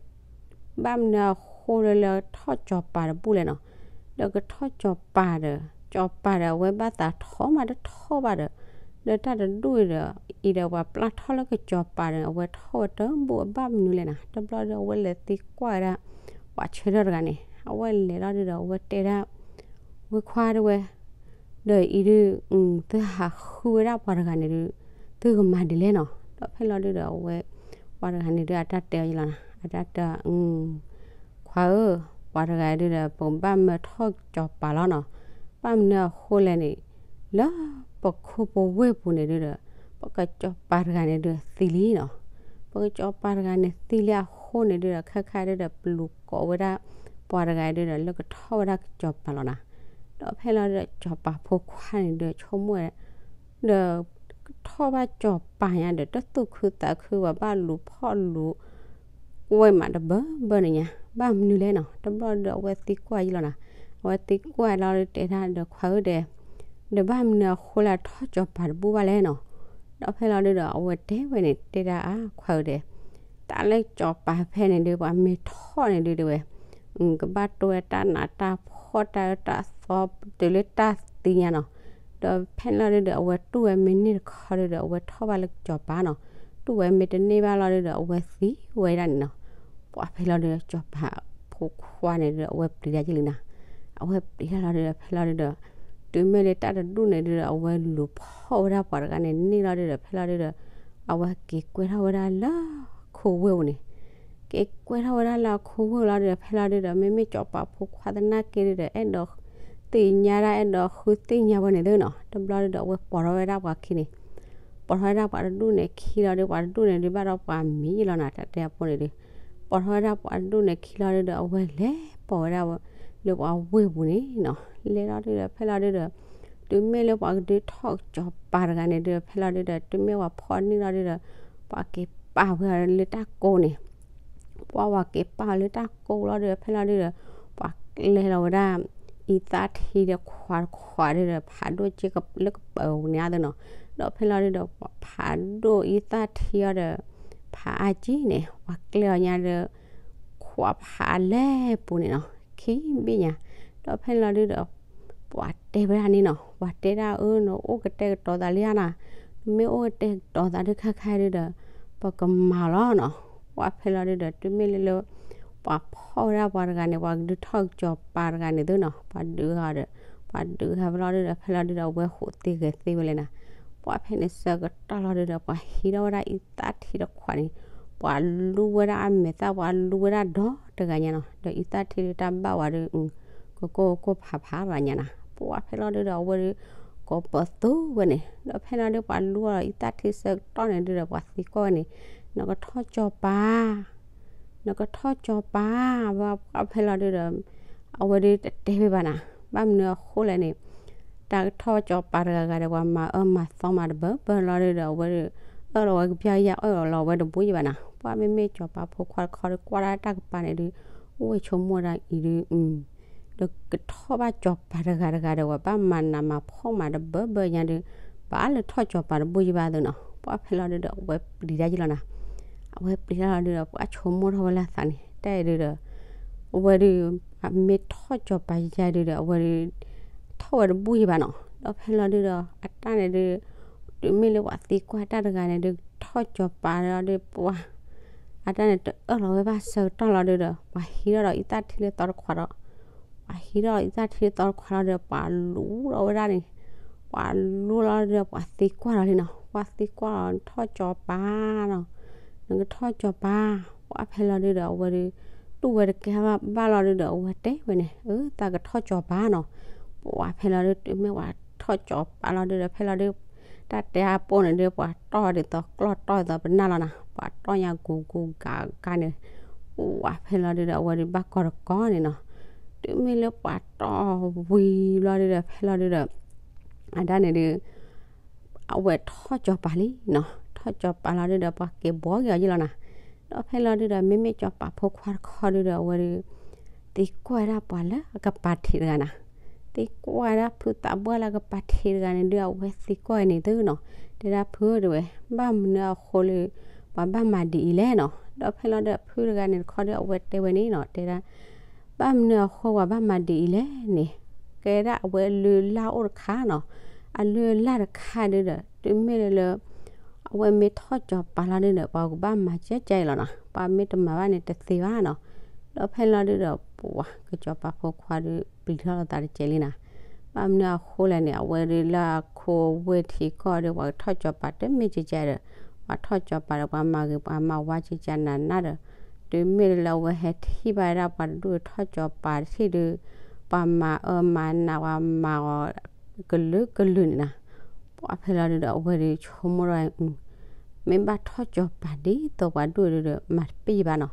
ဘၣ်မနုၤအဃိလၢလၢထီၣ်စီၤပၤတဘူၣ်လဲၣ်နီၤ. ဒီးကထီၣ်စီၤပၤဒီး စီၤပၤဒီး အဝဲဘၣ်သးထီၣ်မးတထီၣ်ဘၣ်ဒီး ဒီးတၢ်တဒူၣ်အံၤဒီး အံၤဒီးပှၤပျၢ်ထီၣ်လၢကစီၤပၤဒီး အဝဲထီၣ်ဝဲတဘူၣ်အဘၣ်မနုၤလဲၣ်နၤ. တဘျီဒီး အဝဲလဲၤသံကွၢ်ဝဲဒၣ် ပှၤဆၢထၢၣ်တဂၤန့ၣ် အဝဲလဲၤလီၤဒုဒီး အဝဲတဲဒၣ် ဝဲခွါတဝဲ ဒီးအံၤဒု သုဟးဃုဝဲဒၣ်ပှၤတဂၤန့ၣ်ဒု သုကမၤဒ်လဲၣ်နီၤ. ဒီးဖဲလီၤဒုဒီး အဝဲ ပှၤတဂၤန့ၣ်ဒု အတၢ်တဲအီၤယံၤလီၤနၤ. အတၢ်တဲ ခွါဧၢ, ပှၤတဂၤဒုဒီး ပကဘၣ်မၢထီၣ်စီၤပၤလီၤနီၤ. ဘၣ်မနုၤအဃိလဲၣ်န့ၣ် လၢပခိၣ်ပဝ့ၢ်ပူၤန့ၣ်ဒုဒီး ပကစီၤပၤတဂၤန့ၣ်ဒုသံလံနီၤ. ပကစီၤပၤတဂၤန့ၣ်သံလံအဃိန့ၣ်ဒုဒီး ခဲခါဒုဒီး ပလူၤကိးဝဲဒၣ် ပှၤတဂၤဒုဒီး လၢကထီၣ်ဝဲဒၣ်ကစီၤပၤလီၤနၤ. ဒီးဖဲလီၤဒုဒီး စီၤပၤဖိခွါန့ၣ်ဒု ဆိကမိၣ်ဝဲ ဒီး ကထီၣ်ဘၣ်စီၤပၤညါဒီး တသူၣ်ခုသးခု ပှၤဘၣ်လူၤဖီၣ်လူၤ ကွဲးမးတဘၢဘၢန့ၣ်ညါ, ဘၣ်မနုၤလဲၣ်နီၤ, တဘျီဒီးအဝဲသံကွၢ်ယလီၤနၤ, အဝဲသံကွၢ်လီၤဒီးတဲဒၣ်ဒီးခွါဧၢဒီး, ဒီးဘၣ်မနုၤအဃိလၢထီၣ်စီၤပၤတဘူၣ်ဘၣ်လဲၣ်နီၤ, ဒီးဖဲလီၤဒုဒီးအဝဲတဲဝဲန့ၣ် တဲဒၣ်အါခွါဧၢဒီး, တၢ်လၢစီၤပၤဖဲန့ၣ်ဒုး ပှၤမ့ၢ်ထီၣ်န့ၣ်ဒုးတဲဝဲ ကဘၣ်တိၢ်ဝဲတၢ်နးတၢ်ဖှီၣ်တၢ်အၢတၢ်သီတုၤလၢတၢ်သံညါနီၤ, ဒီးဖဲလီၤဒုဒီးအဝဲတူၢ်ဝဲမ့ၢ်န့ၢ်တခီဒုဒီး အဝဲထီၣ်ဘၣ်လၢစီၤပၤနီၤ, တူၢ်ဝဲမ့ၢ်တန့ၢ်ဘၣ်လီၤဒုဒီး အဝဲသံဝဲဒၣ်န့ၣ်နီၤ, ပှၤဖဲလီၤဒုဒီး စီၤပၤဖိခွါန့ၣ်ဒုဒီး အဝဲပျံၤတၢ်ယလံနၤ, အဝဲပျံၤတၢ်လီၤဒုဒီး ဖဲလီၤဒုဒီး တုၤမ့ၢ်လၢတၢ်တဒူၣ်န့ၣ်ဒုဒီး အဝဲလူၤဖီၣ်ဝဲဒၣ်ပှၤတဂၤန့ၣ်န့ၢ်လီၤဒုဒီး ဖဲလီၤဒုဒီး အဝဲက့ၤကွဲးထီၣ်ဝဲဒၣ်လၢခိဝ့ၢ်ပူၤန့ၣ် က့ၤကွဲးထီၣ်ဝဲဒၣ်လၢအခိဝ့ၢ်လီၤဒီး ဖဲလီၤဒုဒီး မ့မ့ၢ်စီၤပၤဖိခွါသနာ်က့ဒုဒီး အဲၣ်ဒိးသ့ၣ်ညါဒၣ် အဲၣ်ဒိးဃုသ့ၣ်ညါဝဲန့ၣ်သုနီၤ, တဘျီဒုဒီး အဝဲပိာ်ထီၣ်ဝဲဒၣ်ပှၤခံန့ၣ်, ပိာ်ထီၣ်ဝဲဒၣ်ပှၤတဒူၣ်န့ၣ်ခံလီၤဒီး ပှၤတဒူၣ်န့ၣ်ဒုးဘၣ်ဒီးပှၤမံၤလီၤနၤ တၢ်တဲအဖိန့ၣ်ဒုး, ပိာ်ထီၣ်ဝဲဒၣ်ပှၤတဒူၣ်န့ၣ်ခံလီၤဒုဒီး အဝဲလဲၤပိာ်ဝဲဒၣ်လၢပှၤဝ့ၢ်ပူၤန့ၣ်နီၤ, လဲၤလီၤဒုဒီး ဖဲလီၤဒုဒီး တုၤမ့ၢ်လၢပှၤကဒုးထီၣ်စီၤပၤတဂၤန့ၣ်ဒုး ဖဲလီၤဒုဒီး တုၤမ့ၢ်ပှၤဖီၣ်န့ၢ်လီၤဒုဒီး ပှၤက့ၤပာ်ဝဲလၢတၢ်ကိးန့ၣ် ပှၤဝဲက့ၤပာ်လၢတၢ်ကိးလီၤဒီး ဖဲလီၤဒုဒီး ပှၤကျဲလီၤဝဲဒၣ် အံသၣ်ထံတခွးတခွးဒုဒီး ဖးဒိၣ်က့လၢကပၤန့ၣ်အသိးနီၤ, ဒီးဖဲလီၤဒုဒီး ပှၤဖးဒိၣ်အံသၣ်ထံအီၤဒီး ဖးအါကံန့ၣ် ပှၤကျဲအီၤညါဒီး ခွးဖးအါလဲၢ်ပူၤန့ၣ်နီၤ ခံဘ့ၣ်ညါ, ဒီးဖဲလီၤဒုဒီး ပှၤတဲဝဲဒၣ်န့ၣ်နီၤ, ပှၤတဲဒၣ်အၢ နအိၣ်ကတဲာ်ကတီၤသးလံဧါနၤ, နမ့ၢ်အိၣ်ကတဲာ်ကတီၤသးဒုးခါခါဒုဒီး ပကမၤလီၤနီၤ, ပှၤဖဲလီၤဒုဒီး တုၤမ့ၢ်လၢလၢ ပှၤဖီၣ်ဝဲဒၣ်ပှၤတဂၤန့ၣ် ပှၤကဒုးထီၣ်စီၤပၤတဂၤန့ၣ်သုနီၤ ပှၤဒုးဂၤဒီး ပှၤဒုးဂၤဖဲလီၤဒုဒီး ဖဲလီၤဒုဒီး အဝဲဟူးသ့ဂဲၤသ့ဝဲလဲၣ်နၤ, ပှၤဖဲန့ၣ်ဆၢကတီၢ်လီၤဒုဒီး ပှၤဟံးထီၣ်ဝဲဒၣ်အံသၣ်ထံတခွးန့ၣ် ပှၤလူဝဲဒၣ်အမဲာ်သၣ် ပှၤလူဝဲဒၣ်ဒီတဂၤညါနီၤ, ဒီးအံသၣ်ထံဒုးတၢ်ဘၣ်ဝဲဒုး ကကိၢ်ကကိၢ်ဖးဖးတဂၤညါနၤ, ပှၤဖဲလီၤဒုဒီး အဝဲဒုး ကိးပသူဝဲန့ၣ် ဒီးဖဲလီၤဒုး ပှၤလူဝဲအံသၣ်ထံဆၢကတီၢ်န့ၣ်ဒုဒီး ပှၤသံကွၢ်ဝဲန့ၣ် နကထီၣ်စီၤပၤ နကထီၣ်စီၤပၤ ပှၤဖဲလီၤဒုဒီး အဝဲဒုးတတဲဝဲဘၣ်နၤ, ဘၣ်မနုၤအဃိလဲၣ်န့ၣ် တၢ်ကထီၣ်စီၤပၤတဂၤဂၤဒီး ပှၤမၤအၢမၤသီမၤတဘၢဘၢလီၤဒုဒီး အဝဲဒုး အၢၣ်လီၤဝဲကပျၢ်ယၢ် အၢၣ်လီၤဝဲတဘိယဘၣ်နၤ, ပှၤမ့မ့ၢ်စီၤပၤဖိခွါတခီဒီး ကွၢ်ဒၣ်တၢ်ကပၤန့ၣ်ဒုး အိၣ်ဝဲဆိကမိၣ်ဒၣ်အံၤဒုး ဒီးကထီၣ်ဘၣ်စီၤပၤတဂၤတဂၤဒီး ပှၤဘၣ်မၤနးမၤဖှီၣ်မၤတဘၢဘၢညါဒုး ဘၣ်လၢထီၣ်စီၤပၤတဘိယဘၣ်သုနီၤ, ပှၤဖဲလီၤဒုဒီး အဝဲပျံၤတၢ်ယလီၤနၤ, အဝဲပျံၤတၢ်လီၤဒုဒီး ပှၤဆိကမိၣ်ထီၣ်ဝဲလၢအသးန့ၣ် တၢ်အံၤဒုဒီး အဝဲဒုး အမ့ၢ်ထီၣ်စီၤပၤယယၤဒုဒီး အဝဲဒုး ထီၣ်ဝဲတဘူၣ်ယဘၣ်နီၤ, ဒီးဖဲလီၤဒုဒီး အတၢ်န့ၣ်ဒုး တုၤမ့ၢ်လၢပှၤသံကွၢ်တၢ်တဂၤန့ၣ်ဒုး ထီၣ်စီၤပၤလီၤဒုး ပှၤ အတၢ်န့ၣ်တအၢၣ်လီၤဝဲဘၣ်ဆၢကတီၢ်လီၤဒုဒီး ပှၤဟံးထီၣ်ဒီးအံသၣ်ထံလၢသီတခွးဒီး ပှၤဟံးထီၣ်အံသၣ်ထံလၢသီတခွးလီၤဒီး ပှၤလူလီၤဝဲဒၣ်န့ၣ်, ပှၤလူလီၤဒုဒီး ပှၤသံကွၢ်လီၤလံနီၤ, ပှၤသံကွၢ်လီၤ နထီၣ်စီၤပၤနီၤ, နကထီၣ်စီၤပၤ, ပှၤဖဲလီၤဒုဒီး အဝဲဒုး တူၢ်ဝဲတကဲဘၣ်လီၤဒုဒီး အဝဲတဲဝဲန့ၣ် အၢ သးကထီၣ်စီၤပၤနီၤ, ပှၤဖဲလီၤဒု တုၤမ့ၢ်ပှၤထီၣ်စီၤပၤလီၤဒုဒီး ဖဲလီၤဒု တၢ်တဲအပူၤန့ၣ်ဒုး ပှၤတီၢ်ဒ်သိးကျီၢ်တီၢ်ဒ်သိးပနၢ်လီၤနၤ, ပှၤတီၢ်ညါဂူၤဂူၤဂၤဂၤန့ၣ်, ပှၤဖဲလီၤဒုဒီး အဝဲဒုးဘၣ်ကီတကီန့ၣ်နီၤ, တုၤမ့ၢ်လၢပှၤတီၢ်ဝံၤလီၤဒုဒီး ဖဲလီၤဒုဒီး အတၢ်န့ၣ်ဒုး အဝဲထီၣ်စီၤပၤလံနီၤ, ထီၣ်စီၤပၤလီၤဒုဒီး ပှၤက့ၤဘှီက့ၤအီၤယ့ၢ်လီၤနၤ, ဒီးဖဲလီၤဒုဒီး မ့မ့ၢ်စီၤပၤဖိခွါတခီဒုဒီး အဝဲဒုး သံကွၢ်ဝဲဒၣ်ပှၤလၢအကပၤထံးတဂၤနၤ, သံကွၢ်ဝဲဒၣ်ဖုသးပှၢ်လၢအကပၤထံးတဂၤန့ၣ်ဒုး အဝဲသံကွၢ်ဝဲန့ၣ်သုနီၤ, တဲဒၣ်ဖုဧၢတဲဝဲ, ဘၣ်မနုၤအဃိလၢ ပှၤဘၣ်မၤဒ်အံၤလဲၣ်နီၤ, ဒီးဖဲလီၤဒုဒီး ဖုတဂၤန့ၣ်တခီဒု အဝဲတဲဝဲန့ၣ်နီၤ, တဲဒၣ် ဘၣ်မနုၤအဃိပှၤဘၣ်မၤဒ်အံၤလဲၣ်န့ၣ်, ကဲဒၣ်အဝဲအလုၢ်အလၢ်အိၣ်တခါနီၤ, အလုၢ်အလၢ်တခါဒုဒီး တုၤမ့ၢ်လၢ အဝဲမ့ၢ်ထီၣ်စီၤပၤလီၤဒုဒီး ပှၤကဘၣ်မၤကဲကဲအံၤလီၤနီၤ, ပှၤမ့ၢ်တမၤဘၣ်န့ၣ်တသ့ဘၣ်နီၤ, ဒီးဖဲလီၤဒုဒီး ပှၤကစီၤပၤဖိခွါဒု ပျံၤထီၣ်လီၤသးတကဲးလံနၤ, ဘၣ်မနုၤအဃိလဲၣ်န့ၣ် အဝဲဒုးလၢအခိဝ့ၢ်ထံကီၢ်ဒီး ပှၤကထီၣ်စီၤပၤတမ့ၢ်ကဲကဲဒီး ပှၤထီၣ်စီၤပၤဒီး ပှၤမၤဂ့ၤပှၤမၤဝါကဲကဲနးနးဒီး တုၤမ့ၢ်လၢအဝဲဟဲထံၣ်ဘၣ်ဝဲဒၣ်ပှၤတဒူၣ်ထီၣ်စီၤပၤတထံၣ်ဒုး ပှၤမၤအၢမၤနးပှၤမၤအီၤ ကလုာ်ကလုာ်န့ၣ်နၤ, ပှၤဖဲလီၤဒုဒီး အဝဲဒုးဆိကမိၣ်ထီၣ် မ့ၢ်ဘၣ်ထီၣ်စီၤပၤဒ်သိးပှၤဒူၣ်ဒုဒီး မၤတပ့ၢ်ဘၣ်နီၤ,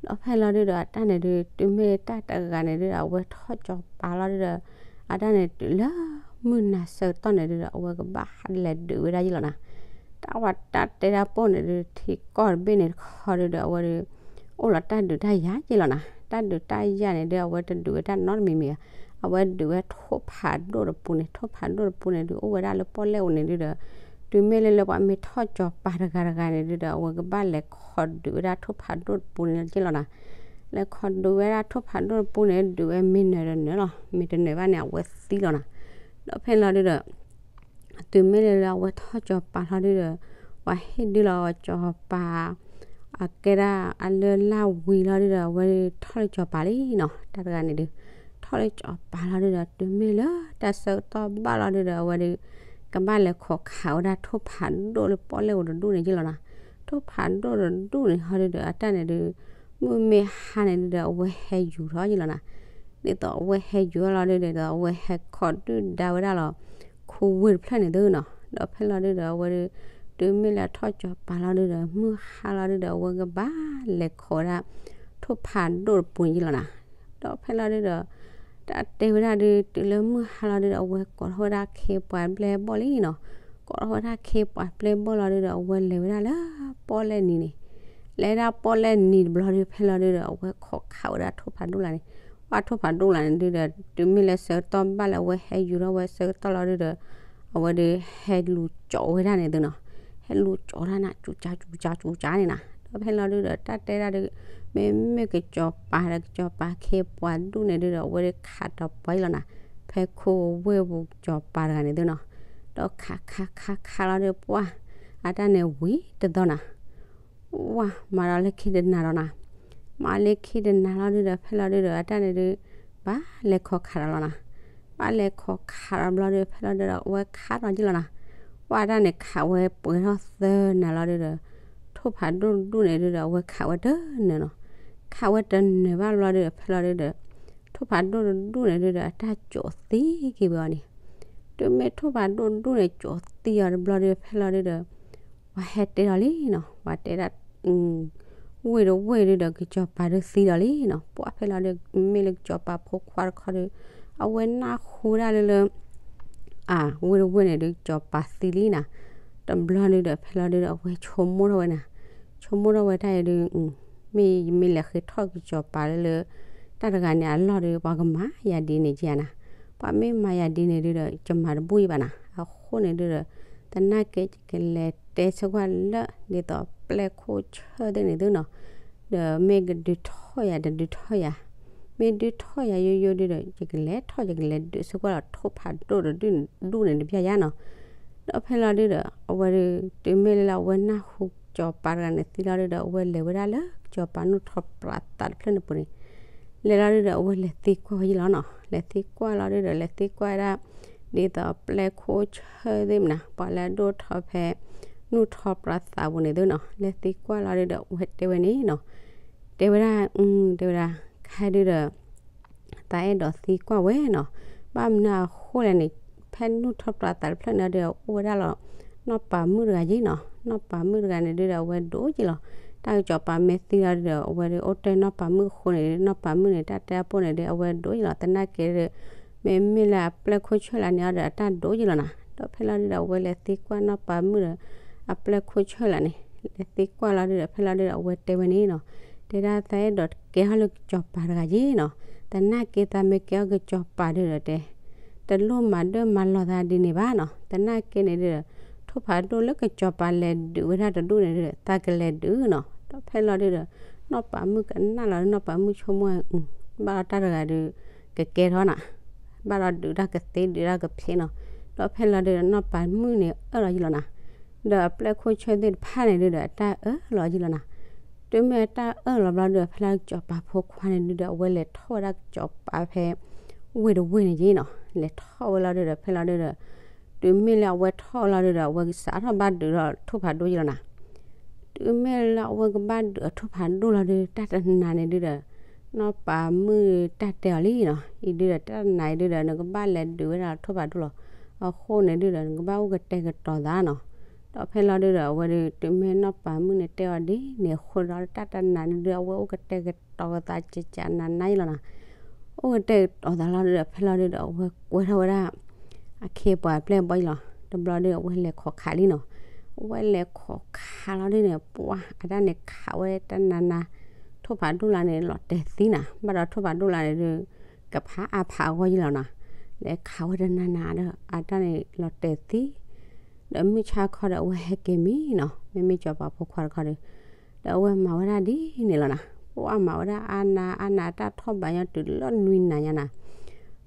ဒီးဖဲလီၤဒုဒီး အတၢ်န့ၣ်ဒုး တုၤမ့ၢ်တၢ်တဂၤန့ၣ်ဒုဒီး အဝဲထီၣ်စီၤပၤလီၤဒုဒီး အတၢ်န့ၣ်တုၤလၢမုၢ်နၤဆၢကတီၢ်န့ၣ်ဒုဒီး အဝဲကဘၣ်ဟးလဲၤဒုးဝဲဒၣ်ယ့ၢ်လီၤနၤ, တၢ်ဝဲတၢ်တဲဒၣ်ပိၢ်န့ၣ်ဒုး ထံကီၢ်တဘ့ၣ်န့ၣ်တခီဒုဒီး အဝဲဒုး အိၣ်လီၤတၢ်ဒုးတၢ်ယၤက့လီၤနၤ. တၢ်ဒုးတၢ်ယၤန့ၣ်ဒုး အဝဲတဒုးဝဲတၢ်နီတမံၤမံၤဧါ, အဝဲဒုးဝဲထိၣ်ဖးဒိၣ်တပူၤန့ၣ်, ထိၣ်ဖးဒိၣ်တပူၤန့ၣ်ဒုး အိၣ်ဝဲဒၣ်လၢပီၣ်လဲၣ်အိၣ်န့ၣ်ဒုးဒီး တုၤမ့ၢ်လၢလၢပှၤမ့ၢ်ထီၣ်ကၠီၤပၤတဂၤတဂၤန့ၣ်ဒုးဒီး အဝဲကဘၣ်လဲၤခိးဒုးဝဲဒၣ်ထိၣ်ဖးဒိၣ်တပူၤန့ၣ်က့လီၤနၤ. လဲၤခိးဒုးဝဲဒၣ်ထိၣ်ဖးဒိၣ်တပူၤန့ၣ် ဒုးဝဲမ့ၢ်နၢၤဒီးနၢၤလီၤ, မ့ၢ်တနၢၤဘၣ်န့ၣ် အဝဲသံလီၤနၤ. ဒီးဖဲလီၤဒုးဒီး တုၤမ့ၢ်လၢလၢအဝဲထီၣ်ကၠီၤပၤလီၤဒုးဒီး ပှၤဟ့ၣ်ဒုးလီၤကၠီၤပၤ အကဲဒၣ်အလၢလၢဝံၤလီၤဒုးဒီး အဝဲဒုးထီၣ်လၢကၠီၤပၤလံနီၤ. တၢ်တဂၤန့ၣ်ဒုး ထီၣ်လၢကၠီၤပၤလီၤဒုးဒီး တုၤမ့ၢ်လၢတၢ်ဆၢကတီၢ်ဘၣ်လီၤဒုးဒီး အဝဲဒုး ကဘၣ်လဲၤခိးခးဝဲဒၣ်ထိၣ်ဖးဒိၣ်လၢပီၣ်လဲၣ်အိၣ်တဒူၣ်န့ၣ်ယ့ၣ်လီၤနၤ. ထိၣ်ဖးဒိၣ်တဒူၣ်န့ၣ်ဟီဒုးဒီး အတၢ်န့ၣ်ဒုး မုၢ်မ့ၢ်ဟါန့ၣ်ဒုးဒီး အဝဲဟဲယူၤထီၣ်ယ့ၣ်လီၤနၤ. ဒ်သိးအဝဲဟဲယူၤလီၤဒုးဒီး အဝဲဟဲခိးဒုၣ်ဒါဝဲဒၣ်လီၤ ခူဝ့ၢ်တဖျၢၣ်န့ၣ်သုနီၤ. ဒီးဖဲလီၤဒုးဒီး အဝဲဒုး တုၤမ့ၢ်လၢအထီၣ်ကၠီၤပၤလီၤဒုးဒီး မုၢ်ဟါလီၤဒုးဒီး အဝဲကဘၣ်လဲၤခိးဝဲဒၣ် ထိၣ်ဖးဒိၣ်တပူၤန့ၣ်ယ့ၣ်လီၤနၤ. ဒီးဖဲလီၤဒုးဒီး တၢ်တဲဝဲဒၣ်ဒုး တုၤလၢမုၢ်ဟါလီၤဒုးဒီး အဝဲကိးထီၣ်ဝဲဒၣ်ခ့ပှၤဘျဲၣ်ဘီၣ်လံနီၤ. ကိးထီၣ်ဝဲဒၣ်ခ့ပှၤဘျဲၣ်ဘီၣ်လီၤဒုးဒီး အဝဲလဲၤဝဲဒၣ်လၢပီၣ်လဲၣ်နံၤန့ၣ်, လဲၤဒၣ်ပီၣ်လဲၣ်နံၤတဘျီဒုး ဖဲလီၤဒုးဒီး အဝဲခိးခးဝဲဒၣ်ထိၣ်ဖးဒိၣ်လၢန့ၣ်, ပှၤထိၣ်ဖးဒိၣ်လၢန့ၣ်ဒုးဒီး တုၤမ့ၢ်လၢဆၢကတီၢ်ဘၣ်လၢအဝဲဟဲယူၤထီၣ်ဝဲဆၢကတီၢ်လီၤဒုးဒီး အဝဲဒုးဟဲလူၤကၠီဝဲဒၣ်န့ၣ်သုနီၤ. ဟဲလူၤကၠီဒၣ်နၤ ကၠူကၠါကၠူကၠါကၠူကၠါန့ၣ်နၤ. ဒီးဖဲလီၤဒုးဒီး တၢ်တဲဒၣ်ဒုး မ့မ့ၢ်ကစီၤပၤဒီး ကစီၤပၤခ့ပှၤဒူၣ်န့ၣ်ဒုးဒီး အဝဲဒုးခးတီၤပှၤအံၤလီၤနၤ, ဖဲခိဝ့ၢ်ပူၤကစီၤပၤတဂၤန့ၣ်သုနီၤ. ဒီးခးခးခးခးလီၤဒုးပှၢ် အတၢ်န့ၣ်ဝံၤတသီနၤ ဝါ မၤဒီးလၢခံတနၤဒီးနၤ, မၤလၢခံတနၤလီၤဒုးဒီး ဖဲလီၤဒုးဒီး အတၢ်န့ၣ်ဒုး ဘၣ်လဲၤခိးခးဒီးလီၤနၤ. ဘၣ်လဲၤခိးခးဒီးဘျီဒုး ဖဲလီၤဒုးဒီး အဝဲခးဒီးယ့ၣ်လီၤနၤ. ပှၢ်တၢ်န့ၣ်ခးဝဲပှဲၤထီၣ်သၢနၤလီၤဒုးဒီး ထိၣ်ဖးဒိၣ်တဒူၣ်န့ၣ်ဒုးဒီး အဝဲခးဝဲတနၢၤနီၤ. ခးဝဲတနၢၤဘၣ်ဘျီဒုးဒီး ဖဲလီၤဒုးဒီး ထိၣ်ဖးဒိၣ်တဒူၣ်န့ၣ်ဒုးဒီး အတၢ်ကၠိးသံက့ၤဝဲအီၤန့ၣ်. တုၤမ့ၢ်ထိၣ်ဖးဒိၣ်တဒူၣ်န့ၣ် ကၠိးသံအီၤတဘျီဒုး ဖဲလီၤဒုးဒီး ပှၤဟဲတဲဒီးလံနီၤ, ပှၤတဲဒၣ် ဝ့ၢ်တဝ့ၢ်ဒုးဒီး ကစီၤပၤဒုးသံဒီးလံနီၤ.ပှၢ်ဖဲလီၤဒုး မ့ၢ်လၢကစီၤပၤဖိခွါတခီဒုး အဝဲနၢ်ဟူဒၣ်လၢလၢ အဝ့ၢ်တဝ့ၢ်န့ၣ်ဒုး ကစီၤပၤသံလံနၤ. တဘျီဒုးဒီး ဖဲလီၤဒုးဒီး အဝဲဆိကမိၣ်ထီၣ်ဝဲနၤ, ဆိကမိၣ်ထီၣ်ဝဲတၢ်အံၤဒုး မ့ၢ်ယမ့ၢ်လဲၤဃ့ထီၣ်ကစီၤပၤလၢလၢ တၢ်တဂၤန့ၣ်အလီၢ်ဒုး ပှၤကမၤယၤဒ်န့ၣ်က့နၤ. ပှၤမ့ၢ်မၤယၤဒ်န့ၣ်ဒုးဒီး ယမၤတဘူၣ်ယဘၣ်နၤ. အဃိန့ၣ်ဒုးဒီး သနာ်က့ ယကလဲၤတဲဆၢကွၢ်လၢ ဒ်သိးပျဲၢ်ခိၣ်ဆၢၣ်သ့ၣ်န့ၣ်သုနီၤ, ဒီးမ့ၢ်ကဒုးထီၣ်ယၤ တဒုးထီၣ်ယၤ, မ့ၢ်ဒုးထီၣ်ယၤယိယိဒုးဒီး ယကလဲၤထီၣ် ယကလဲၤဒုးဆၢကွၢ်လီၤ ထိၣ်ဖးဒိၣ်တဒူၣ်န့ၣ်တဘျီယါနီၤ. ဒီးဖဲလီၤဒုးဒီး အဝဲဒုး တုၤမ့ၢ်လၢအဝဲနၢ်ဟူကစီၤပၤတဂၤန့ၣ်သံလီၤဒုးဒီး အဝဲလဲၤဝဲဒၣ်လၢကစီၤပၤနူၢ်ထီၣ်ပြးသးတဖျၢၣ်န့ၣ်ပူၤန့ၣ် လဲၤလီၤဒုးဒီး အဝဲလဲၤသံကွၢ်ဝဲယ့ၣ်လီၤနီၤ. လဲၤသံကွၢ်လီၤဒုးဒီး လဲၤသံကွၢ်ဒၣ် ဒ်သိးပျဲၢ်ခိၣ်ဆၢၣ်သ့ၣ်မနၤ ပှၤလၢအဒိၣ်ထီၣ်ဖဲ နူၢ်ထီၣ်ပြးသးပူၤန့ၣ်သုနီၤ. လဲၤသံကွၢ်လီၤဒုးဒီး အဝဲတဲဝဲန့ၣ်နီၤ, တဲဝဲဒၣ် တဲဝဲဒၣ် ခဲဒုးဒီး သးအဲၣ်ဒိးသံကွၢ်ဝဲနီၤ, ဘၣ်မနုၤအဃိလဲၣ်န့ၣ် ဖဲနူၢ်ထီၣ်ပြးသးတဖျၢၣ်န့ၣ်ဒီး အိၣ်ဝဲဒၣ်လီၤ နီၢ်ပၤမုၣ်တဂၤယ့ၣ်နီၤ. နီၢ်ပၤမုၣ်တဂၤန့ၣ်ဒုးဒီး အဝဲဒိၣ်ယ့ၣ်လီၤ. တၢ်ကစီၤပၤမ့ၢ်သံလီၤဒုးဒီး အဝဲဒုးအိၣ်တဲနီၢ်ပၤမုၣ်အဃိန့ၣ် နီၢ်ပၤမုၣ်န့ၣ် တၢ်တဲအပိၢ်န့ၣ်ဒီး အဝဲဒိၣ်ယ့ၣ်လီၤ. သနာ်က့ဒီး မ့မ့ၢ်လၢအပျဲၢ်ခိၣ်ဆၢၣ်လၢန့ၣ်အီၤဒီး အတၢ်ဒိၣ်ယ့ၣ်လီၤနၤ. ဒီးဖဲလီၤဒုးဒီး အဝဲလဲၤသံကွၢ်နီၢ်ပၤမုၣ်ဒီး အပျဲၢ်ခိၣ်ဆၢၣ်လၢန့ၣ် လဲၤသံကွၢ်လီၤဒုးဒီး ဖဲလီၤဒုးဒီး အဝဲတဲဝဲန့ၣ်နီၤ, တဲဒၣ်သးအဲၣ်ဒိးကဲထီၣ်လၢကစီၤပၤတဂၤယ့ၣ်နီၤ. သနာ်က့သးမ့ၢ်ကဲထီၣ်ကစီၤပၤဒုးဒီးတဲ တလိၣ်မၤဒၢၣ်မၤလီၤသးဒ်န့ၣ်ဘၣ်နီၤ. သနာ်က့န့ၣ်ဒုးဒီး ထိၣ်ဖးဒိၣ်လၢကစီၤပၤလဲၤဒုးဝဲဒၣ်တဒူၣ်န့ၣ်ဒုးဒီး သးကလဲၤဒုးနီၤ. ဒီးဖဲလီၤဒုးဒီး နီၢ်ပၤမုၣ်ကနၣ်လီၤဒုး နီၢ်ပၤမုၣ်ဆိကမိၣ် ဘၣ်ဒီးတၢ်တဂၤဒုး ကကဲထီၣ်နၤ, ဘၣ်ဒီးဒုးတၢ်ကသ့ဒုးတၢ်ကဖျ့နီၤ. ဒီးဖဲလီၤဒုးဒီး နီၢ်ပၤမုၣ်န့ၣ်အၢၣ်လီၤယ့ၣ်လီၤနၤ. ဒီးအပျဲၢ်ခိၣ်ဆၢၣ်သ့ၣ်တဖၣ်န့ၣ်ဒုးဒီး အတၢ်အၢၣ်လီၤယ့ၣ်လီၤနၤ. တုၤမ့ၢ်အတၢ်အၢၣ်လီၤဘျီဒုးဒီး ဖဲလီၤကစီၤပၤဖိခွါန့ၣ်ဒုးဒီး အဝဲလဲၤထီၣ်ဝဲဒၣ်ကစီၤပၤဖဲ ဝ့ၢ်တဝ့ၢ်န့ၣ်ယ့ၣ်နီၤ. လဲၤထီၣ်ဝဲလီၤဒုးဒီး ဖဲလီၤဒုးဒီး တုၤမ့ၢ်လၢအဝဲထီၣ်လီၤဒုးဒီး အဝဲကစးထီၣ်ဘၣ်ဒုးဒီးထိၣ်ဖးဒိၣ်ယ့ၣ်လီၤနၤ. တုၤမ့ၢ်လၢအဝဲကဘၣ်ဒုးအထိၣ်ဖးဒိၣ်လီၤဒုး တၢ်တနၤန့ၣ်ဒုးဒီး နီၢ်ပၤမုၣ်တၢ်တဲအီၤလံနီၤ, အံၤဒုးဒီးတၢ်တနၤအံၤဒုးဒီး နကဘၣ်လဲၤဒုးဝဲဒၣ်ထိၣ်ဖးဒိၣ်လီၤ. အဃိန့ၣ်ဒုးဒီး နကဘၣ်အိၣ်ကတဲာ်ကတီၤသးနီၤ. ဒီးဖဲလီၤဒုးဒီး အဝဲဒုး တုၤမ့ၢ်နီၢ်ပၤမုၣ်န့ၣ်တဲအီၤဒ်န့ၣ်အဃိဒီး တၢ်တနၤန့ၣ်ဒုး အဝဲအိၣ်ကတဲာ်ကတီၤကသးကကနၤနၤယ့ၣ်လီၤနၤ. အိၣ်ကတဲာ်ကတီၤသးလီၤဒုးဒီး ဖဲလီၤဒုးဒီး အဝဲကွဲထီၣ်ဝဲဒၣ် အခ့ပှၤပျဲၢ်ဘီၣ်ယ့ၣ်လီၤ. တဘျီဒုး အဝဲလဲၤခိးခးလံနီၤ. အဝဲလဲၤခိးခးလီၤဒုးန့ၣ် ပှၢ်အတၢ်န့ၣ်ခးဝဲတနၤနၤ, ထိၣ် ထိၣ်ဖးဒိၣ်လၢန့ၣ် လီၤတဲာ်သံနၤ, ဘၣ်ဒီးထိၣ်ဖးဒိၣ်လၢန့ၣ်ဒုး ကဖးအါဖးအဂီၢ်ယံလီၤနၤ, ဒီးခးဝဲတနၤနၤဒီး အတၢ်န့ၣ်လီၤတဲာ်သံ, ဒီးမုၢ်ဆါခီဒီးအဝဲဟဲက့ၤမံနီၤ, မ့မ့ၢ်စီၤပၤဖိခွါတခီဒီး ဒီးအဝဲမၤဝဲဒၣ်ဒ်န့ၣ်လီၤနၤ, ပှၢ်မၤဝဲဒၣ်အါနၤအါနၤ တၢ်ထီၣ်ဘးညီတုၤလၢနွံနၤညါနၤ,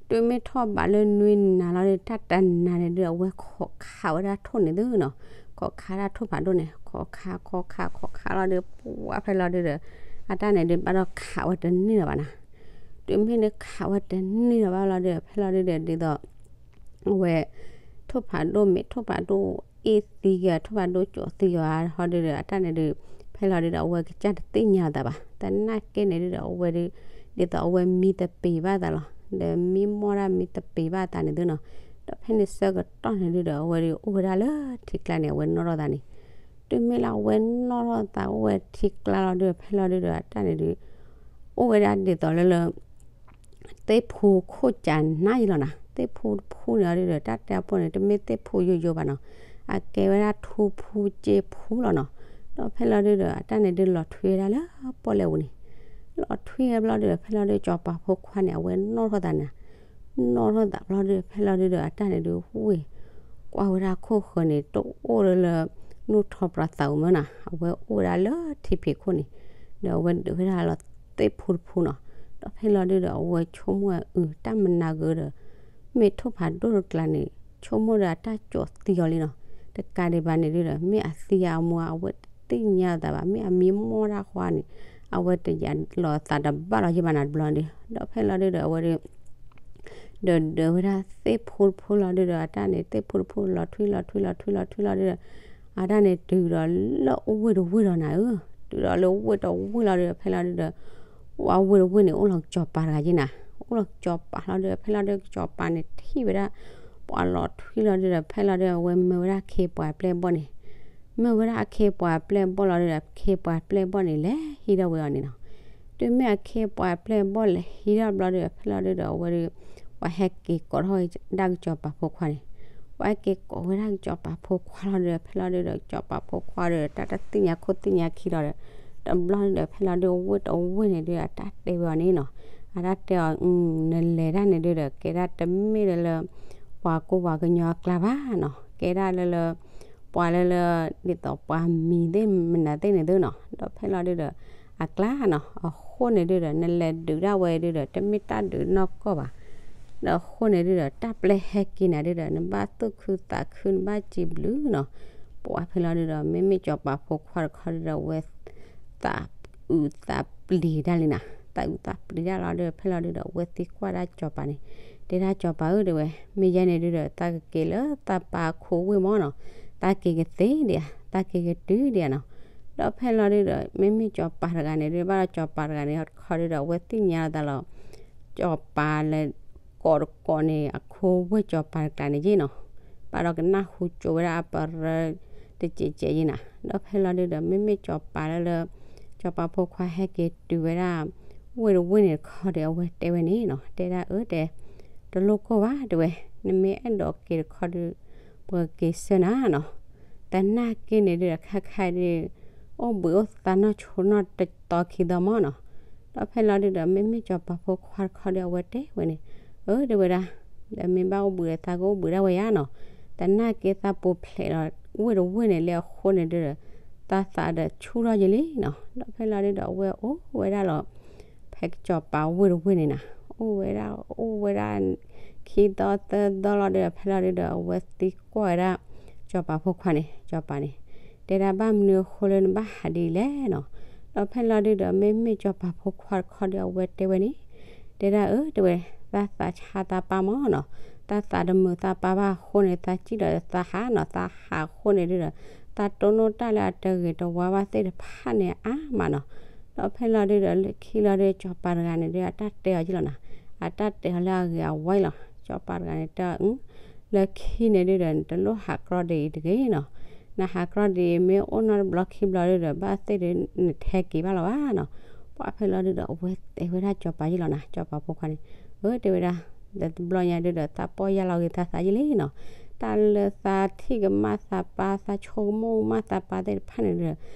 တုၤမ့ၢ်ထီၣ်ဘးလၢနွံနၤလီၤဒီး တၢ်တနၤန့ၣ်ဒုး အဝဲခိးခးဝဲဒၣ်ထိၣ်န့ၣ်သုနီၤ, ခိးခးဒၣ်ထိၣ်ဖးဒိၣ်န့ၣ် ခိးခးခိးခးခိးခးလီၤဒီး ပှၢ်ဖဲလီၤဒုးဒီး အတၢ်န့ၣ်ဒုး ဘၣ်ဒီးခးဝဲတန့ၢ်လၢၤဘၣ်နၤ, တုၤမ့ၢ်နခးဝဲတန့ၢ်လၢၤဘၣ်လီၤဒီး ဖဲလီၤဒုးဒီး ဒ်သိး အဝဲ ထိၣ်ဖးဒိၣ်မ့ၢ်ထိၣ်ဖးဒိၣ်အ့ၣ်သံက့ၤ ထိၣ်ဖးဒိၣ်ကၠီသံက့ၤဟီဒုးဒီး အတၢ်န့ၣ်ဒုး ဖဲလီၤဒုးဒီး အဝဲကစၢ်တသ့ၣ်ညါလီၤသးဘၣ်, သနာ်က့န့ၣ်ဒုးဒီး အဝဲဒုး ဒ်သိးအဝဲမံတပ့ၤဘၣ်သးလီၤ, ဒီးမံမီၢ်ဒၣ်မံတပ့ၤဘၣ်သးန့ၣ်သုနီၤ, ဒီးဖဲန့ၣ်ဆၢကတီၢ်န့ၣ်ဒုးဒီး အဝဲဒုးအိၣ်ဝဲဒၣ်လၢထံကျါန့ၣ် အဝဲနီၣ်ထီၣ်သးန့ၣ်, တုၤမ့ၢ်လၢအဝဲနီၣ်ထီၣ်သးအိၣ်ဝဲထံကျါလီၤဒုးဒီး ဖဲလီၤဒုးဒီး အတၢ်န့ၣ်ဒုး အိၣ်ဝဲဒၣ်ဒ်သိးလၢလၢ သ့ၣ်ဖူခိၣ်ကနါယံလီၤနၤ, သ့ၣ်ဖူတဖူန့ၣ်ဒုးဒီး တၢ်တဲအပိၢ်န့ၣ် တမ့ၢ်သ့ၣ်ဖူယိယိဘၣ်နီၤ, အကဲဝဲဒၣ်ထူဖူစ့ဖူလီၤနီၤ, ဒီးဖဲလီၤဒုးဒီး အတၢ်န့ၣ်ဒုးလီၤထွံဝဲဒၣ်လၢပီၣ်လဲၣ်ပူၤန့ၣ်, လီၤထွံဝဲဘျီဒုးဒီး ဖဲလီၤဒုး စီၤပၤဖိခွါန့ၣ် အဝဲနီၣ်ထီၣ်သးနၤ, နီၣ်ထီၣ်သးဘျီဒုး ဖဲလီၤဒုးဒီး အတၢ်န့ၣ်ဒုး ဝ့ၢ်ကွၢ်ဝဲဒၣ်ခိၣ်ဃၢၤန့ၣ် တအိၣ်လၢလၢ နူၢ်ထီၣ်ပြးသးဧိၤမၢနီၤ, အဝဲအိၣ်ဝဲဒၣ်လၢထံဖံးခိၣ်န့ၣ်, ဒီးအဝဲဒုးဝဲဒၣ်လီၤသ့ၣ်ဖူတဖူနီၤ, ဒီးဖဲလီၤဒုးဒီး အဝဲဆိကမိၣ်အုးတၢ်မနၤဂ့ၤဒီး မ့ၢ်ထိၣ်ဖးဒိၣ်တကျါန့ၣ် ဆိကမိၣ်ဒီးအတၢ်ကၠီၤသံအီၤလံနီၤ, တကးဒံးဘၣ်န့ၣ်ဒုးဒီး မ့ၢ်အသံအမူ အဝဲတသ့ၣ်ညါသးဘၣ်, မ့ၢ်အမံမီၢ်တၢ်ဃီန့ၣ် အဝဲတယာ်လီၤသးတဘၣ်လီၤယံဘၣ်နၤတဘျီဒုး, ဒီးဖဲလီၤဒုးဒီး အဝဲဒုး ဒီးဒၢးဝဲဒၣ်သ့ၣ်ဖူတဖူလီၤဒုးဒီး အတၢ်န့ၣ် သ့ၣ်ဖူတဖူလီၤထွံလီၤထွံလီၤထွံလီၤထွံလီၤဒုးဒီး အတၢ်န့ၣ်တုၤဒီးလၢအဝ့ၢ်တဝ့ၢ်လီၤနၤဧၢ, တုၤဒီးလၢအဝ့ၢ်တဝ့ၢ်လီၤဒုးဒီး ဖဲလီၤဒုးဒီး ပှၤဝ့ၢ်တဝ့ၢ်န့ၣ် အိၣ်လီၤကစီၤပၤတဂၤယံနၤ, အိၣ်လီၤကစီၤပၤလီၤဒုးဒီး ဖဲလီၤဒုးကစီၤပၤန့ၣ်ထံၣ်ဝဲဒၣ် ပှၤလီၤထွံလီၤဒုးဒီး ဖဲလီၤဒုး အဝဲမၢဝဲဒၣ်အခ့ပှၤပျဲၢ်ဘီၣ်န့ၣ် မၢဝဲဒၣ်အခ့ပှၤပျဲၢ်ဘီၣ်လီၤဒုးဒီး အခ့ပှၤပျဲၢ်ဘီၣ်န့ၣ် လဲၤဟံးထီၣ်ဝဲအီၤန့ၣ်နီၤ, တုၤမ့ၢ်အခ့ပှၤပျဲၢ်ဘီၣ်လဲၤဟံးထီၣ်ဘျီဒုးဒီး ဖဲလီၤဒုးဒီး အဝဲဒုး ပှၤဟဲက့ၤကိးထီၣ်ဝဲဒၣ်ကစီၤပၤဖိခွါန့ၣ်, ပှၤဟဲက့ၤကိးဝဲဒၣ်ကစီၤပၤဖိခွါလီၤဒုးဒီး ဖဲလီၤဒုးဒီး ကစီၤပၤဖိခွါဒီး တၢ်တသ့ၣ်ညါခိၣ်သ့ၣ်ညါခံလီၤဒီး တဘျီဒုးဒီး ဖဲလီၤဒုးဝ့ၢ်တဝ့ၢ်န့ၣ်ဒုး အတၢ်တဲဝဲအီၤန့ၣ်နီၤ, အတၢ်တဲအီၤ နလဲၤတၢ်န့ၣ်ဒုးဒီး ကဲဒၣ်တမ့ၢ်လၢလၢ ပှၤကိးပှၤကညီအကျါဘၣ်နီၤ, ကဲဒၣ်လၢလၢ ပှၤလၢလၢ ဒ်သိးပှၤမံၤသ့ၣ်မနုၤသ့ၣ်န့ၣ်သုနီၤ, ဒီးဖဲလီၤဒုးဒီး အကျါနီၤ, အဃိန့ၣ်ဒုးဒီး နလဲၤဒုးဒၣ်ဝဲဒုးဒီး တမ့ၢ်တၢ်ဒုးနီၢ်ကီၢ်ဘၣ်, ဒီးအဃိန့ၣ်ဒုးဒီး တၢ်ပျဲဟဲက့ၤနၤဒုးဒီး နဘၣ်သူၣ်ခုသးခု နဘၣ်စံးဘျုးနီၤ, ပှၤဖဲလီၤဒုးဒီး မ့မ့ၢ်စီၤပၤဖိခွါတခီဒုးဒီး အဝဲ သးအုးသးပျံၤဒၣ်လံနၤ, သးအုးသးပျံၤဒၣ်လီၤဒုး ဖဲလီၤဒုးဒီး အဝဲသံကွၢ်ဒၣ်စီၤပၤန့ၣ်, တဲဒၣ်စီၤပၤဧၢ တဲဝဲ, မ့ၢ်ယဲန့ၣ်ဒုးဒီး သးကက့ၤလၢသးပၢ်အခိဝ့ၢ်မၢနီၤ, သးက့ၤကသ့ဒံးဧါ, သးက့ၤကတုၤဒံးဧါနီၤ, ဒီးဖဲလီၤဒုးဒီး မ့မ့ၢ်စီၤပၤတဂၤန့ၣ်ဒုး ဘၣ်ဒီးစီၤပၤတဂၤန့ၣ် တခီဒုးဒီး အဝဲသ့ၣ်ညါလီၤသးလီၤ, စီၤပၤလၢ ကိးတကိးန့ၣ် အခိဝ့ၢ်စီၤပၤတကျါန့ၣ်ယ့ၣ်နီၤ, ဘၣ်ဒီးကနၢ်ဟူကၠိဝဲဒၣ်အပရၢ တစဲးစဲးယ့ၣ်နၤ, ဒီးဖဲလီၤဒုးဒီး မ့မ့ၢ်စီၤပၤလၢလၢ စီၤပၤဖိခွါဟဲက့ၤတုၤဝဲဒၣ် ဝ့ၢ်တဝ့ၢ်န့ၣ်တခီဒီး အဝဲတဲဝဲန့ၣ်နီၤ, တဲဒၣ်အၢ တဲ တလိၣ်ကိၢ်ဘၣ် တဲဝဲ, နမ့ၢ်အဲၣ်ဒိးက့ၤတခီဒုး ပကက့ၤဆှၢနၤနီၤ, သနာ်က့န့ၣ်ဒုးဒီး ခဲခါဒုး အိၣ်ဘှံးအိၣ်သါနီၢ်ဆိနီၢ်တသီခံသီမၢနီၤ, ဒီးဖဲလီၤဒုးဒီး မ့မ့ၢ်စီၤပၤဖိခွါတခီဒီး အဝဲတဲဝဲန့ၣ်, အၢ တဲဝဲဒၣ်, ဒီးမ့ၢ်ဘၣ်အိၣ်ဘှံးဒီးသးကအိၣ်ဘှံးဒၣ်ဝဲယါနီၤ, သနာ်က့သးပူၤဖျဲးလီၤ ဝ့ၢ်တဝ့ၢ်န့ၣ်လၢအဃိန့ၣ်ဒုးဒီး သးသးဒီးဆူၣ်ထီၣ်ယံလံနီၤ, ဒီးဖဲလီၤဒုးဒီး အဝဲအိၣ်ဝဲဒၣ်လီၤ ဖဲစီၤပၤဝ့ၢ်တဝ့ၢ်န့ၣ်နၤ, အိၣ်ဝဲဒၣ် အိၣ်ဝဲဒၣ် ခံသီသၢသီလီၤဒုးဒီး ဖဲလီၤဒုးဒီး အဝဲသံကွၢ်ဝဲဒၣ် စီၤပၤဖိခွါန့ၣ် စီၤပၤန့ၣ် တဲဒၣ်ဘၣ်မနုၤအဃိလၢနဘၣ်ဟးဒ်လဲၣ်နီၤ, ဒီးဖဲလီၤဒုးဒီး မ့မ့ၢ်စီၤပၤဖိခွါတခီဒီး အဝဲတဲဝဲန့ၣ် တဲဒၣ်အၢ တဲဝဲ, သးသးဆါသးပၢ်မၢနီၤ, သးသးတမုာ်သးပၢ်ဘၣ်အဃိန့ၣ် သးစံၣ်ဒီးသးဟးနီၤ, သးဟးအဃိန့ၣ်ဒုးဒီး သးတိၢ်နီၣ်တၢ်လၢအတဂ့ၤတဝါဘၣ်သ့ၣ်တဖၣ်န့ၣ်အါမးနီၤ, ဒီးဖဲလီၤဒုးဒီး လၢခံလီၤဒုး စီၤပၤတဂၤန့ၣ်ဒုး အတၢ်တဲအီၤက့လီၤနၤ, အတၢ်တဲအီၤလၢအဂ့ၤအဝါလီၤ, စီၤပၤတဂၤန့ၣ်တဲအီၤ လၢခံန့ၣ်ဒုးဒီး နတလိၣ်ဟးကြီဒ်အံၤတဂ့ၤနီၤ, နဟးကြီဒ်အံၤ မ့ၢ်အိၣ်နီတဘျီခံဘျီဒုးဒီး ဘၣ်သ့ၣ်ဒုး နထဲက့ၤဘၣ်လီၤဘၣ်နီၤ, ပှၤဖဲလီၤဒုးဒီး အဝဲတဲဝဲဒၣ်စီၤပၤယ့ၣ်လီၤနၤ, စီၤပၤဖိခွါန့ၣ်, အၢ တဲဝဲဒၣ်, ဒီးတဘျီညါဒုးဒီး သးပီၢ်ယၢ်လီၤဂ့ၤသးသးယ့ၣ်လံနီၤ, တၢ်လၢသးထံၣ်ကမၣ်သးပၢ် သးဆိကမိၣ်ကမၣ်သးပၢ်သ့ၣ်တဖၣ်န့ၣ်ဒီး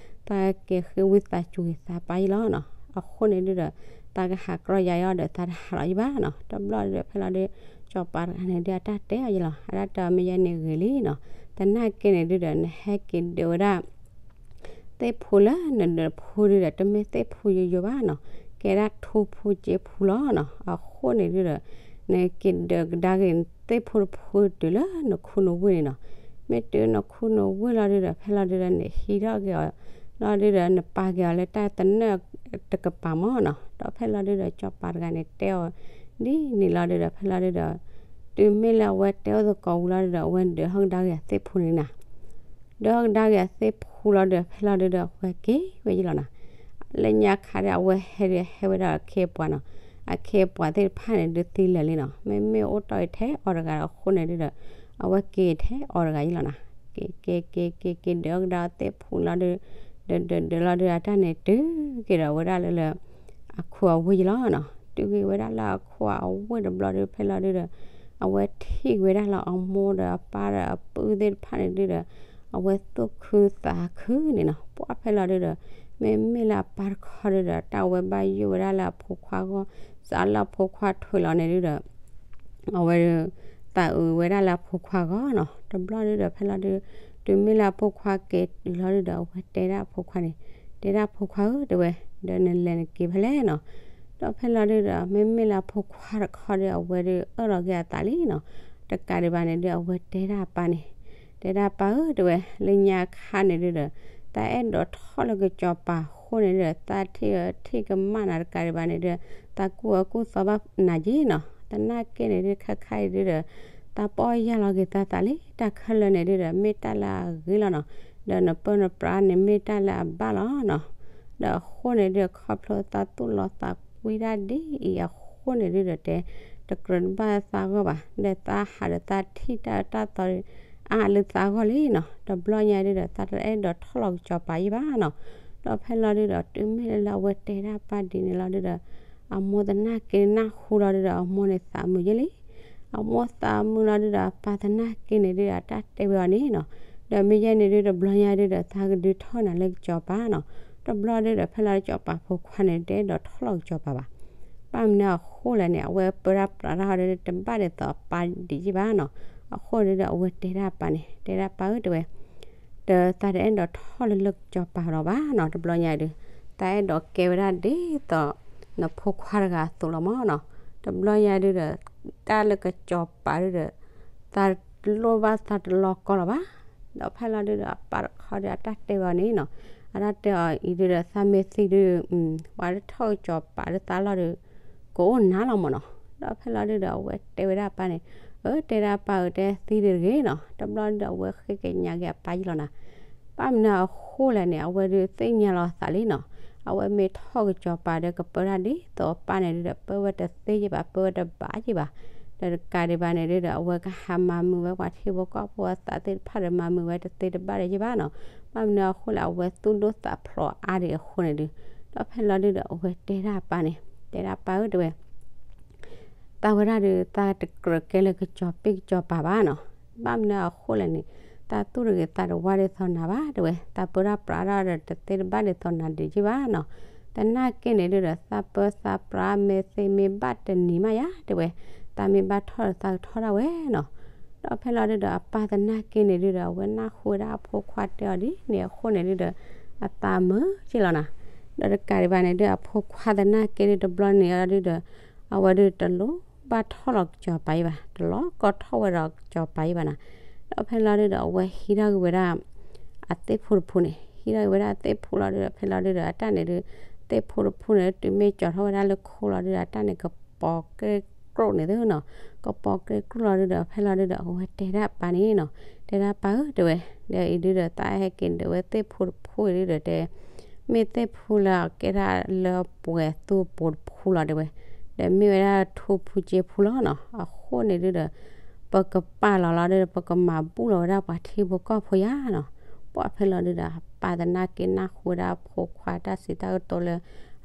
သးက့ၤဃ့ဝံသးစူၤက့ၤသးပၢ်ယ့ၣ်လီၤနီၤ အဃိန့ၣ်ဒုဒီး သးကဟးကြီယၤအီၤဒီး သးတဟးလီၤယံၤဘၣ်နီၤ. တဘျီဒုဒီး ဖဲလီၤဒု စီၤပၤတဂၤန့ၣ်ဒု အတၢ်တဲအီၤယံၤလီၤ. အတၢ်တဲအီၤ မ့ၢ်ယဲန့ၣ်ဂ့ၤလံနီၤ. သနာ်က့န့ၣ်ဒုဒီး နဟဲက့ၤဒုးဝဲဒၣ် သ့ၣ်ဖူလၢနဒုးတဖူဒုဒီး တမ့ၢ်သ့ၣ်ဖူယိယိဘၣ်နီၤ, ကဲဒၣ်ထူဖူစ့ဖူလီၤနီၤ. အဃိန့ၣ်ဒုဒီး နက့ၤဒုးကဒါက့ၤသ့ၣ်ဖူတဖူတုၤလၢနခူနဝ့ၢ်န့ၣ်နီၤ. မ့ၢ်တုၤနခူနဝ့ၢ်လီၤဒုဒီး ဖဲလီၤဒုဒီး နဟံးထီၣ်က့ၤအီၤလီၤဒုဒီး နပာ်က့ၤအီၤလၢတၢ်သနၢၣ်တကပၤမၢ်နီၤ. ဒီးဖဲလီၤဒုဒီး စီၤပၤတဂၤန့ၣ်တဲအီၤ ဒ်န့ၣ်လီၤဒုဒီး ဖဲလီၤဒုဒီး တုၤမ့ၢ်လၢအဝဲတဲအိၣ်သကိးဝံၤလီၤဒုဒီး အဝဲဒုးဟီၣ်ကဒါက့ၤအသ့ၣ်ဖူန့ၣ်နီၤ. ဒုးဟီၣ်ကဒါက့ၤအသ့ၣ်ဖူလီၤဒုဒီး ဖဲလီၤဒုဒီး အဝဲက့ၤဝဲယံၤလီၤနီၤ. လၢညါခါဒီး အဝဲဟဲဒုးဟဲဝဲဒၣ်အခ့အပှၤနီၤ. အခ့အပှၤသ့ၣ်တဖၣ်န့ၣ် ဒုးသံလၢာ်လံနီၤ. မ့မ့ၢ်အိၣ်တီၢ်အံၤထဲအီၤတဂၤဒီး အဃိန့ၣ်ဒုဒီး အဝဲက့ၤထဲအီၤတဂၤယံၤလီၤနီၤ. က့ၤက့ၤက့ၤက့ၤက့ၤ ဒုးဟီၣ်ကဒါအသ့ၣ်ဖူလီၤဒု ဒုးဒုးဒုးလီၤဒုဒီး အတၢ်န့ၣ်တုၤက့ၤဒီး ဝဲဒၣ်လၢလၢ အခူအဝ့ၢ်ယံၤလီၤနီၤ. တုၤက့ၤဝဲဒၣ်လၢအခူအဝ့ၢ်တဘျီဒု ဖဲလီၤဒုဒီး အဝဲထံၣ်က့ၤဝဲဒၣ်လၢအမိၢ်ဒီးအပၢ်ဒီးအပုၢ်သ့ၣ်တဖၣ်န့ၣ်ဒုဒီး အဝဲသူၣ်ခုသးခုန့ၣ်နီၤ. ပှၢ်ဖဲလီၤဒုဒီး မ့မ့ၢ်လၢအပၢ်တခီဒုဒီး တၢ်ဝဲဘၣ်ယိၣ်ဝဲဒၣ်လၢအဖိခွါအဂီၢ်, စးလၢအဖိခွါထွံၣ်လီၤန့ၣ်ဒုဒီး အဝဲဒု သးအုးဝဲဒၣ်လၢအဖိခွါအဂီၢ်နီၤ. တဘျီဒုဒီး ဖဲလီၤဒု တုၤမ့ၢ်လၢအဖိခွါက့ၤတုၤလီၤဒုဒီး အဝဲတဲဒၣ်အဖိခွါန့ၣ်, တဲဒၣ်ဖိခွါဧၢ တဲဝဲ, ဒီးနလဲၤနက့ၤဖဲလဲၣ်နီၤ. ဒီးဖဲလီၤဒုဒီး မ့မ့ၢ်လၢအဖိခွါတခီဒီး အဝဲဒုအၢၣ်လီၤက့ၤအသးလံနီၤ. တကးဒံးဘၣ်န့ၣ်ဒု အဝဲတဲဒၣ်အပၢ်န့ၣ်, တဲဒၣ်ပၢ်ဧၢ တဲဝဲ, လၢညါခါန့ၣ်ဒုဒီး သးအဲၣ်ဒိးထီၣ်လၢကစီၤပၤအဃိန့ၣ်ဒုဒီး သးထံၣ်အထံၣ်ကမၣ်နၤ တကးဒံးဘၣ်န့ၣ်ဒု သးကူၣ်အီၣ်ကူၣ်သီဘၣ်နၤက့နီၤ. သနာ်က့န့ၣ်ဒု ခဲခါအံၤဒုဒီး သးပီၢ်ယၢ်လီၤက့ၤသးသးလံ. တၢ်ခဲလၢာ်န့ၣ်ဒုဒီး မ့ၢ်တၢ်လၢအဂ့ၤလီၤနီၤ. ဒီးနပၢနပြးန့ၣ် မ့ၢ်တၢ်လၢအဘၣ်လီၤနီၤ. ဒီးအဃိန့ၣ်ဒု ခီဖျိသးသူၣ်လီၤသးကွံတၢ်ဒ်အံၤအဃိန့ၣ်ဒုဒီး တဲတကြၢးတဘၣ်သးဂီၢ်ဘၣ်. ဒီးသးဟးဒီးသးထံၣ်တၢ်တၢ်သီ အါလၢသးဂီၢ်လံနီၤ. တဘျီညါဒုဒီး သးတအဲၣ်ဒိးထီၣ်လီၤကစီၤပၤယံၤဘၣ်နီၤ. ဒီးဖဲလီၤဒုဒီး တုၤမ့ၢ်လၢအဝဲတဲဒၣ်ပၢ်ဒ်န့ၣ်လီၤဒုဒီး အမိၢ်သနာ်က့နၢ်ဟူလီၤဒုဒီး အမိၢ်န့ၣ်သးမုာ်ယဲလံ. အမိၢ်သးမုာ်လီၤဒုဒီး အပၢ်သနာ်က့န့ၣ်ဒုဒီး အတၢ်တဲဝဲအီၤန့ၣ်နီၤ. ဒီးမ့ၢ်ယဲန့ၣ်ဒု တဘျီညါဒုဒီး သးကဒုးထီၣ်နၤလၢကစီၤပၤနီၤ. တဘျီဒုဒီး ဖဲလီၤဒုစီၤပၤဖိခွါန့ၣ် တအဲၣ်ဒိးထီၣ်လီၤကစီၤပၤဘၣ်. ဘၣ်မနုၤအဃိလဲၣ်န့ၣ် အဝဲပၢတၢ်ပြးတၢ်အီၤဒု တဘၣ်ဒ်သိးအပၢ်ဒံးယံၤဘၣ်နီၤ. အဃိဒုဒီး အဝဲတဲဒၣ်အပၢ်န့ၣ်, တဲဒၣ်ပၢ်ဧၢ တဲဝဲ ဒီးသးတအဲၣ်ဒိးထီၣ်လၢလၢကစီၤပၤဒီးဘၣ်နီၤ. တဘျီညါဒု သးအဲၣ်ဒိးကဲဝဲဒၣ်ဒ်သိး နဖိခွါတဂၤအသိးလီၤမၢ်နီၤ. တဘျီညါဒုဒီး တၢ်လၢကစီၤပၤဒုဒီး သးတလိၣ်ဘၣ်သးတလီၢ်ကီလီၤဘၣ်. ဒီးဖဲလီၤဒုဒီး အပၢ်တခီဒီး အတၢ်တဲဝဲအီၤန့ၣ်နီၤ. အတၢ်တဲအီၤအံၤဒုဒီး သးမ့ၢ်သံဒု ပှၤလၢထီၣ်ကစီၤပၤလၢသးလီၢ်ဒု ကအိၣ်နၤလီၤမၢ်နီၤ. ဒီးဖဲလီၤဒုဒီး အဝဲတဲဝဲဒၣ်အပၢ်န့ၣ်, အၢ တဲဒၣ်ပၢ်ဧၢ တဲသံဒုတဂ့ၤနီၤ. တဘျီဒုဒီး အဝဲဃ့ကညးက့ၤအပၢ်ယံၤလီၤနၤ. ဘၣ်မနုၤအဃိလဲၣ်န့ၣ် အဝဲဒုးသ့ၣ်ညါလီၤအသးလံနီၤ. အဝဲမ့ၢ်ထီၣ်ကစီၤပၤဒီး ကပၢတၢ်ဒ်သိးအပၢ်န့ၣ်ဒုဒီး ပၢဝဲတသ့ယံၤဘၣ်, ပၢဝဲတဘၣ်ယံၤဘၣ်. ဒီးတကးဒံးဘၣ်န့ၣ်ဒုဒီး အဝဲကဟးမၤမုာ်ဝဲပှၤထံဖိကီၢ်ဖိအသးသ့ၣ်တဖၣ်ဒီး မၤမုာ်ဝဲတသ့တဘၣ်ဒီးယံၤဘၣ်နီၤ. ဘၣ်မနုၤအဃိလဲၣ် အဝဲသူၣ်ဒိၣ်သးဖျိးအါဒံးအဃိန့ၣ်ဒု ဒီးဖဲလီၤဒုဒီး အဝဲတဲဒၣ်အပၢ်န့ၣ်, တဲဒၣ်ပၢ်ဧၢ တဲဝဲ သးဝဲဒၣ်ဒု သးတကြၢးကဲလၢကစီၤပ့ၣ်ကစီၤပၤဘၣ်နီၤ. ဘၣ်မနုၤအဃိလဲၣ်န့ၣ် သးသူၣ်တဂ့ၤသးတဝါဒ်သိးနၤဘၣ် တဲဝဲ, သးပၢတၢ်ပြးတၢ်ဒီးတသ့တဘၣ်ဒ်သိးနၤဒံးယံၤဘၣ်နီၤ. သနာ်က့န့ၣ်ဒုဒီး သးပၢသးပြးမ့ၢ်သ့မ့ၢ်ဘၣ်တနံၤမးယၤ တဲဝဲ, သးမ့ၢ်ဘၣ်ထီၣ်ဒီးသးကထီၣ်ဒၣ်ဝဲနီၤ. ဒီးဖဲလီၤဒုဒီး အပၢ်သနာ်က့န့ၣ်ဒုဒီး အဝဲနၢ်ဟူဝဲဒၣ်အဖိခွါတဲအီၤဒ်န့ၣ်အဃိန့ၣ်ဒုဒီး အသးမုာ်က့လီၤနၤ. ဒီးတကးဒံးဘၣ်န့ၣ်ဒု အဖိခွါသနာ်က့ဒု တဘျီန့ၣ်အီၤဒုဒီး အဝဲဒုတလိၣ်ဘၣ်ထီၣ်လီၤကစီၤပၤယံၤဘၣ်, တလီၢ်ကီထီၣ်ဝဲဒီးကစီၤပၤယံၤဘၣ်နၤ. ဒီးဖဲလီၤဒုဒီး အဝဲဟံးထီၣ်က့ၤဝဲဒၣ် အသ့ၣ်ဖူတဖူန့ၣ်, ဟံးထီၣ်က့ၤဝဲဒၣ်အသ့ၣ်ဖူလီၤဒုဒီး ဖဲလီၤဒုဒီး အတၢ်န့ၣ်ဒု သ့ၣ်ဖူတဖူန့ၣ် တုၤမ့ၢ်ကၠီၤထီၣ်ဝဲဒၣ်လၢခိလီၤဒုဒီး အတၢ်န့ၣ်ကပီၤကဲကြိၣ်န့ၣ်သ့နီၤ, ကပီၤကဲကြိၣ်လီၤဒုဒီး ဖဲလီၤဒုဒီး အဝဲတဲဒၣ်ပၢ်န့ၣ်နီၤ, တဲဒၣ်ပၢ်ဧၢ တဲဝဲ, ဒီးအံၤဒုဒီး သးဟဲက့ၤဒုးဝဲသ့ၣ်ဖူတဖူအံၤဒုဒီး တဲ မ့ၢ်သ့ၣ်ဖူလၢအကဲဒၣ်လၢပှဲၤသူပူၤတဖူလီၤ တဲဝဲ, ဒီးမ့ၢ်ဝဲဒၣ်ထူဖူစ့ဖူလီၤနီၤ, အဃိန့ၣ်ဒုဒီး ပကပာ်လီၤလီၤဒုဒီး ပကမၤဘူၣ်လီၤဝဲဒၣ်ပှၤထံဖိကီၢ်ဖိယါနီၤ. ပှၢ်ဖဲလီၤဒုဒီး အပၢ်သနာ်က့နၢ်ဟူဝဲဒၣ်အဖိခွါတၢ်စံးတၢ်ကတိၤလၢ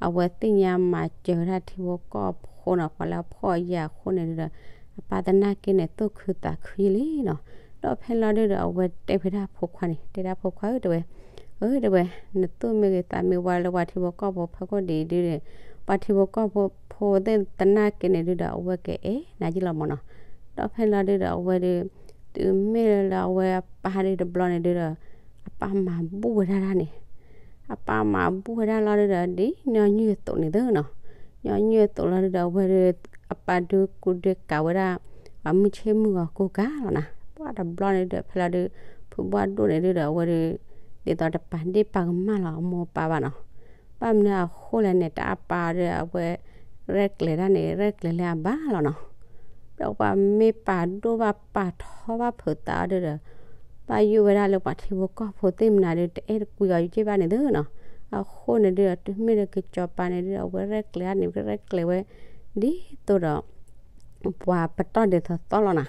အဝဲသ့ၣ်ညါမၤစၢၤဝဲဒၣ်ထံဖိကီၢ်ဖိနီၤ, ပှၤလၢအဖှီၣ်အယာ်အဃိန့ၣ်ဒုဒီး အပၢ်သနာ်က့န့ၣ် သူၣ်ခုသးခုယံာ်လံနီၤ. ဒီးဖဲလီၤဒုဒီး အဝဲတဲဝဲဒၣ်အဖိခွါန့ၣ်, တဲဒၣ်ဖိခွါဧၢ တဲဝဲ, ပၢ်ဧၢ တဲဝဲ, နသူၣ်မ့ၢ်ဂ့ၤသးမ့ၢ်ဝါလၢပှၤထံဖိကီၢ်ဖိဖီခိၣ်ဒ်အံၤဒုဒီး ပှၤထံဖိကီၢ်ဖိဖိသ့ၣ်တနာ်က့န့ၣ်ဒုဒီး အဝဲကအဲၣ်နၤယ့ၢ်လီၤမၢ်နီၤ. ဒီးဖဲလီၤဒုဒီး အဝဲဒု တုၤမ့ၢ်လၢအဝဲအပၢ်ဒုတဘျီန့ၣ်ဒုဒီး အပၢ်မၤဘူၣ်ဝဲဒၣ်ဒၣ်န့ၣ် အပၢ်မၤဘူၣ်ဝဲဒၣ်လီၤဒုဒီး ဒ်ညီနုၢ်အသိးန့ၣ်သ့နီၤ. ညီနုၢ်အသိးလီၤဒုဒီး အဝဲဒု အပၢ်ဒုကူဒုကၤဝဲဒၣ် အမုၢ်ဆ့ၣ်မုၢ်ဂီၤကိးကၤလီၤနၤ. ပှၤတဘျီန့ၣ်ဒုဒီး ဖဲလီၤဒု ဖုဘၣ်ဒိၣ်န့ၣ်ဒုဒီး အဝဲဒု ဒ်သိးတပာ်ဒ့ၣ်ပာ်ကမၣ်လီၤအမိၢ်အပၢ်ဘၣ်နီၤ. ဘၣ်မနုၤအဃိလဲၣ်န့ၣ် တၢ်အပၢ်ဒု အဝဲ ရဲၣ်ကျဲၤဒၣ်န့ၣ် ရဲၣ်ကျဲၤလၢအဘၣ်လီၤနီၤ. ဒီးပှၤမ့ၢ်ပာ်ဒိၣ်ဘၣ်ပာ်ထီဘၣ်ဖုးသးအီၤဒုဒီး ဘၣ်ယိၣ်ဝဲဒၣ်လၢပှၤထံဖိကီၢ်ဖိသ့ၣ်မနုၤဒု တအဲၣ်တကွံအီၤယုၢ်က့ဘၣ်န့ၣ်သ့နီၤ. အဃိန့ၣ်ဒုဒီး တုၤမ့ၢ်လၢကစီၤပၤန့ၣ်ဒုဒီး အဝဲရဲၣ်ကျဲၤဒၣ်န့ၣ် ရဲၣ်ကျဲၤဝဲ ဒ်သိးဒီး ပှၤပတီၢ်ဒဲးသီသီလီၤနၤ.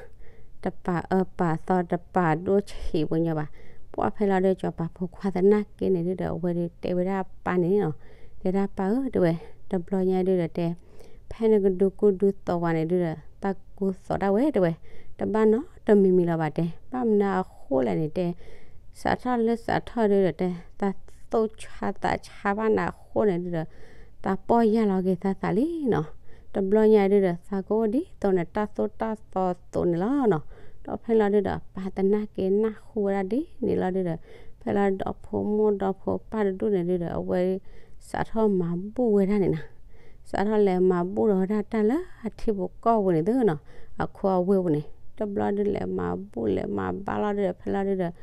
တပာ်အၢပာ်သီ တပာ်ဒိၣ်ဆံးပှၤညီဘၣ်. ပှၤဖဲလီၤဒုစီၤပၤဖိခွါသနာ်က့န့ၣ်ဒုဒီး အဝဲဒုတဲဝဲဒၣ်ပၢ်န့ၣ်နီၤ. တဲဒၣ်ပၢ်ဧၢ တဲဝဲ, တဘျီညါဒုဒီးတဲ ဖဲနကဒုးကူဒုးသိးဝဲန့ၣ်ဒုဒီး တၢ်ကူသိးဒၣ်ဝဲ တဲဝဲ, တဘၣ်နီတမံၤမံၤလၢၤဘၣ်တဲ. ဘၣ်မနုၤအဃိလဲၣ်န့ၣ်တဲ စးထီၣ်လၢစးထီၣ်ဒုဒီးတဲ သးသူၣ်ဆါသးဆါဘၣ်နၤအဃိန့ၣ်ဒုဒီး သးပီၢ်ယၢ်လီၤက့ၤသးသးလံနီၤ. တဘျီညါဒုဒီး သးကအိၣ်ဒ်သိးန့ၣ် တၢ်သိၣ်တၢ်သီသိးန့ၣ်လီၤနီၤ. ဒီးဖဲလီၤဒုဒီး ပၢ်သနာ်က့နၢ်ဟူဝဲဒၣ်ဒ်န့ၣ်လီၤဒုဒီး ဖဲလီၤဒီဖိမိၢ်ဒီဖိပၢ်တဒူၣ်န့ၣ်ဒုဒီး အဝဲ စးထီၣ်မၤဘူၣ်ဝဲဒၣ်န့ၣ်နၤ. စးထီၣ်လဲၤမၤဘူၣ်ဒီးဝဲဒၣ်တၢ်လၢအထံဖိကီၢ်ဖိန့ၣ်သ့နီၤ, အခိအဝ့ၢ်ပူၤန့ၣ် တဘျီဒုလဲၤမၤဘူၣ်လဲၤမၤဘါလီၤဒုဒီး ဖဲလီၤဒုဒီး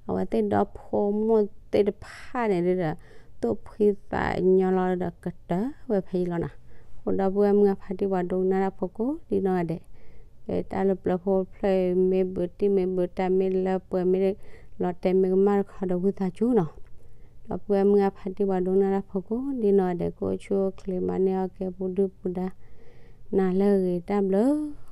အဝဲသ့ၣ်ဒီဖိမိၢ်သ့ၣ်တဖၣ်န့ၣ်ဒုဒီး သူၣ်ဖှံသးညီလီၤဒုဒီး ကတၢၢ်ဝဲဖဲအံၤလီၤနၤ. အဃိဒီပုၢ်ဝဲၢ်မုၢ်အဖါတံၢ်ပှၤဒိကနၣ်တၢ်ဖိကိးဒ်နီၢ်ဂၤဒဲး တၢ်လၢပျၢၤဖိဖျၢၣ်အံၤ မ့ၢ်ဘုးတံၢ်မ့ၢ်ဘုးတၢ်မ့ၢ်လၢပှဲၤမ့ၢ် လီၤတဲာ်မ့ၢ်ကမၣ်တခီဒီးဝံသးစူၤနီၤ. ဒီပုၢ်ဝဲၢ်မုၢ်အဖါတံၢ်ပှၤဒိကနၣ်တၢ်ဖိကိးဒ်နီၢ်ဂၤဒဲး ကအိၣ်ဆူၣ်အိၣ်ချ့မၤန့ၢ်အီၣ်ကဲပူၤဒုၣ်ပူၤဒါ နၤလၢအဂ့ၤ တၢ်ဘျုး